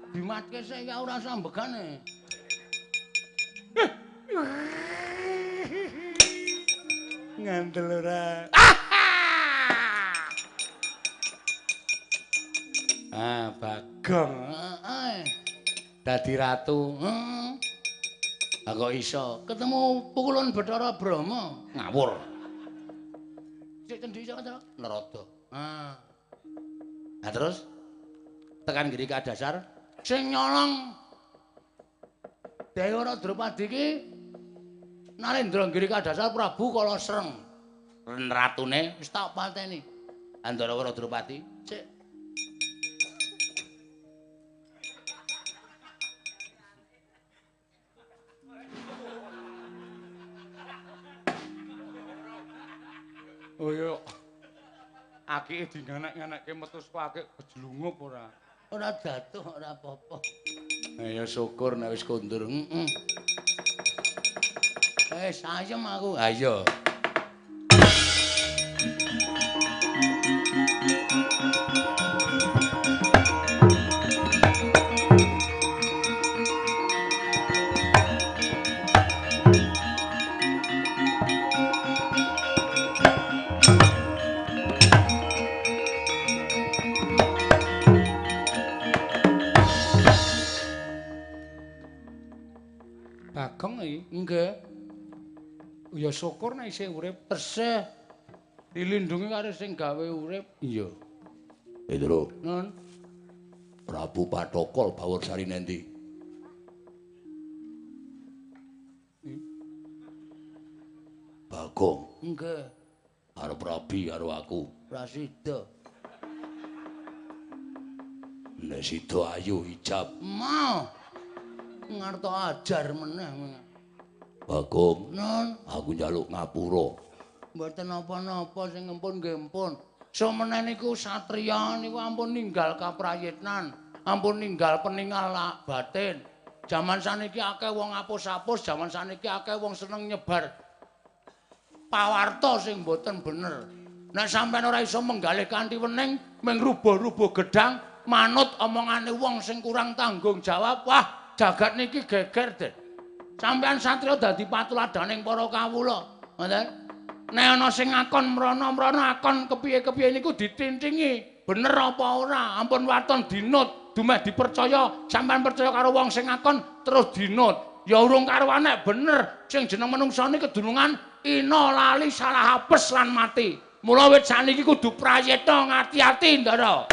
Dimatke sik ya ora sambegane. Ngandel ora. Ah, Bagong. Heeh. Dadi ratu. Heeh. Ah kok iso ketemu pukulun Bathara Brahma. Ngawur. Sik cendhi iso to? Narada. Ah. Nah terus tekan ngiri kadasar sing nyolong Dewara Drupadi iki Narendra Giri Kadasar Prabu Kalasreng. Ratune wis tak pateni. Andara Drupadi sik. Oh iya. Akike dinganek-nganekke metu saka akik kejlungup ora. Ora jatuh ora apa-apa. Ya syukur nek wis kondur. Heeh. Sayem aku. Ha iya. Bagong iki. Nggih. Ya syukur nek isih urip. Tesih dilindungi karo sing gawe urip. Iya. Petro. Nun. Prabu Pathokol Baworsari nendi? Bagong. Nggih. Arep rabi karo aku. Ora sida. Nek sida ayu ijab. Mau. Ngarto ajar meneh. Bagong. Nun. Aku njaluk ngapura. Mboten napa-napa sing empun nggih empun. Sumeneh niku satriya niku ampun ninggal kaprayitnan, ampun ninggal peningal batin. Jaman saniki akeh wong apus-apus, jaman saniki akeh wong seneng nyebar pawarta sing mboten bener. Nek sampeyan ora iso menggalih kanthi wening, mung rubuh-rubuh gedhang, manut omongane wong sing kurang tanggung jawab, wah jagat niki geger deh. Sampeyan satriya dadi patuladaning para kawula. Ngoten. Nek ana sing ngakon mrana-mrana akon kepiye-kepiye niku ditintingi, Bener apa ora? Ampun waton dinut, dumeh dipercaya, sampean percaya karo wong sing ngakon terus dinut. Ya urung karuan nek bener sing jeneng menungsa niki kedunungan ina lali salah apes lan mati. Mula wit saniki kudu prayitna ngati-ati, Ndara.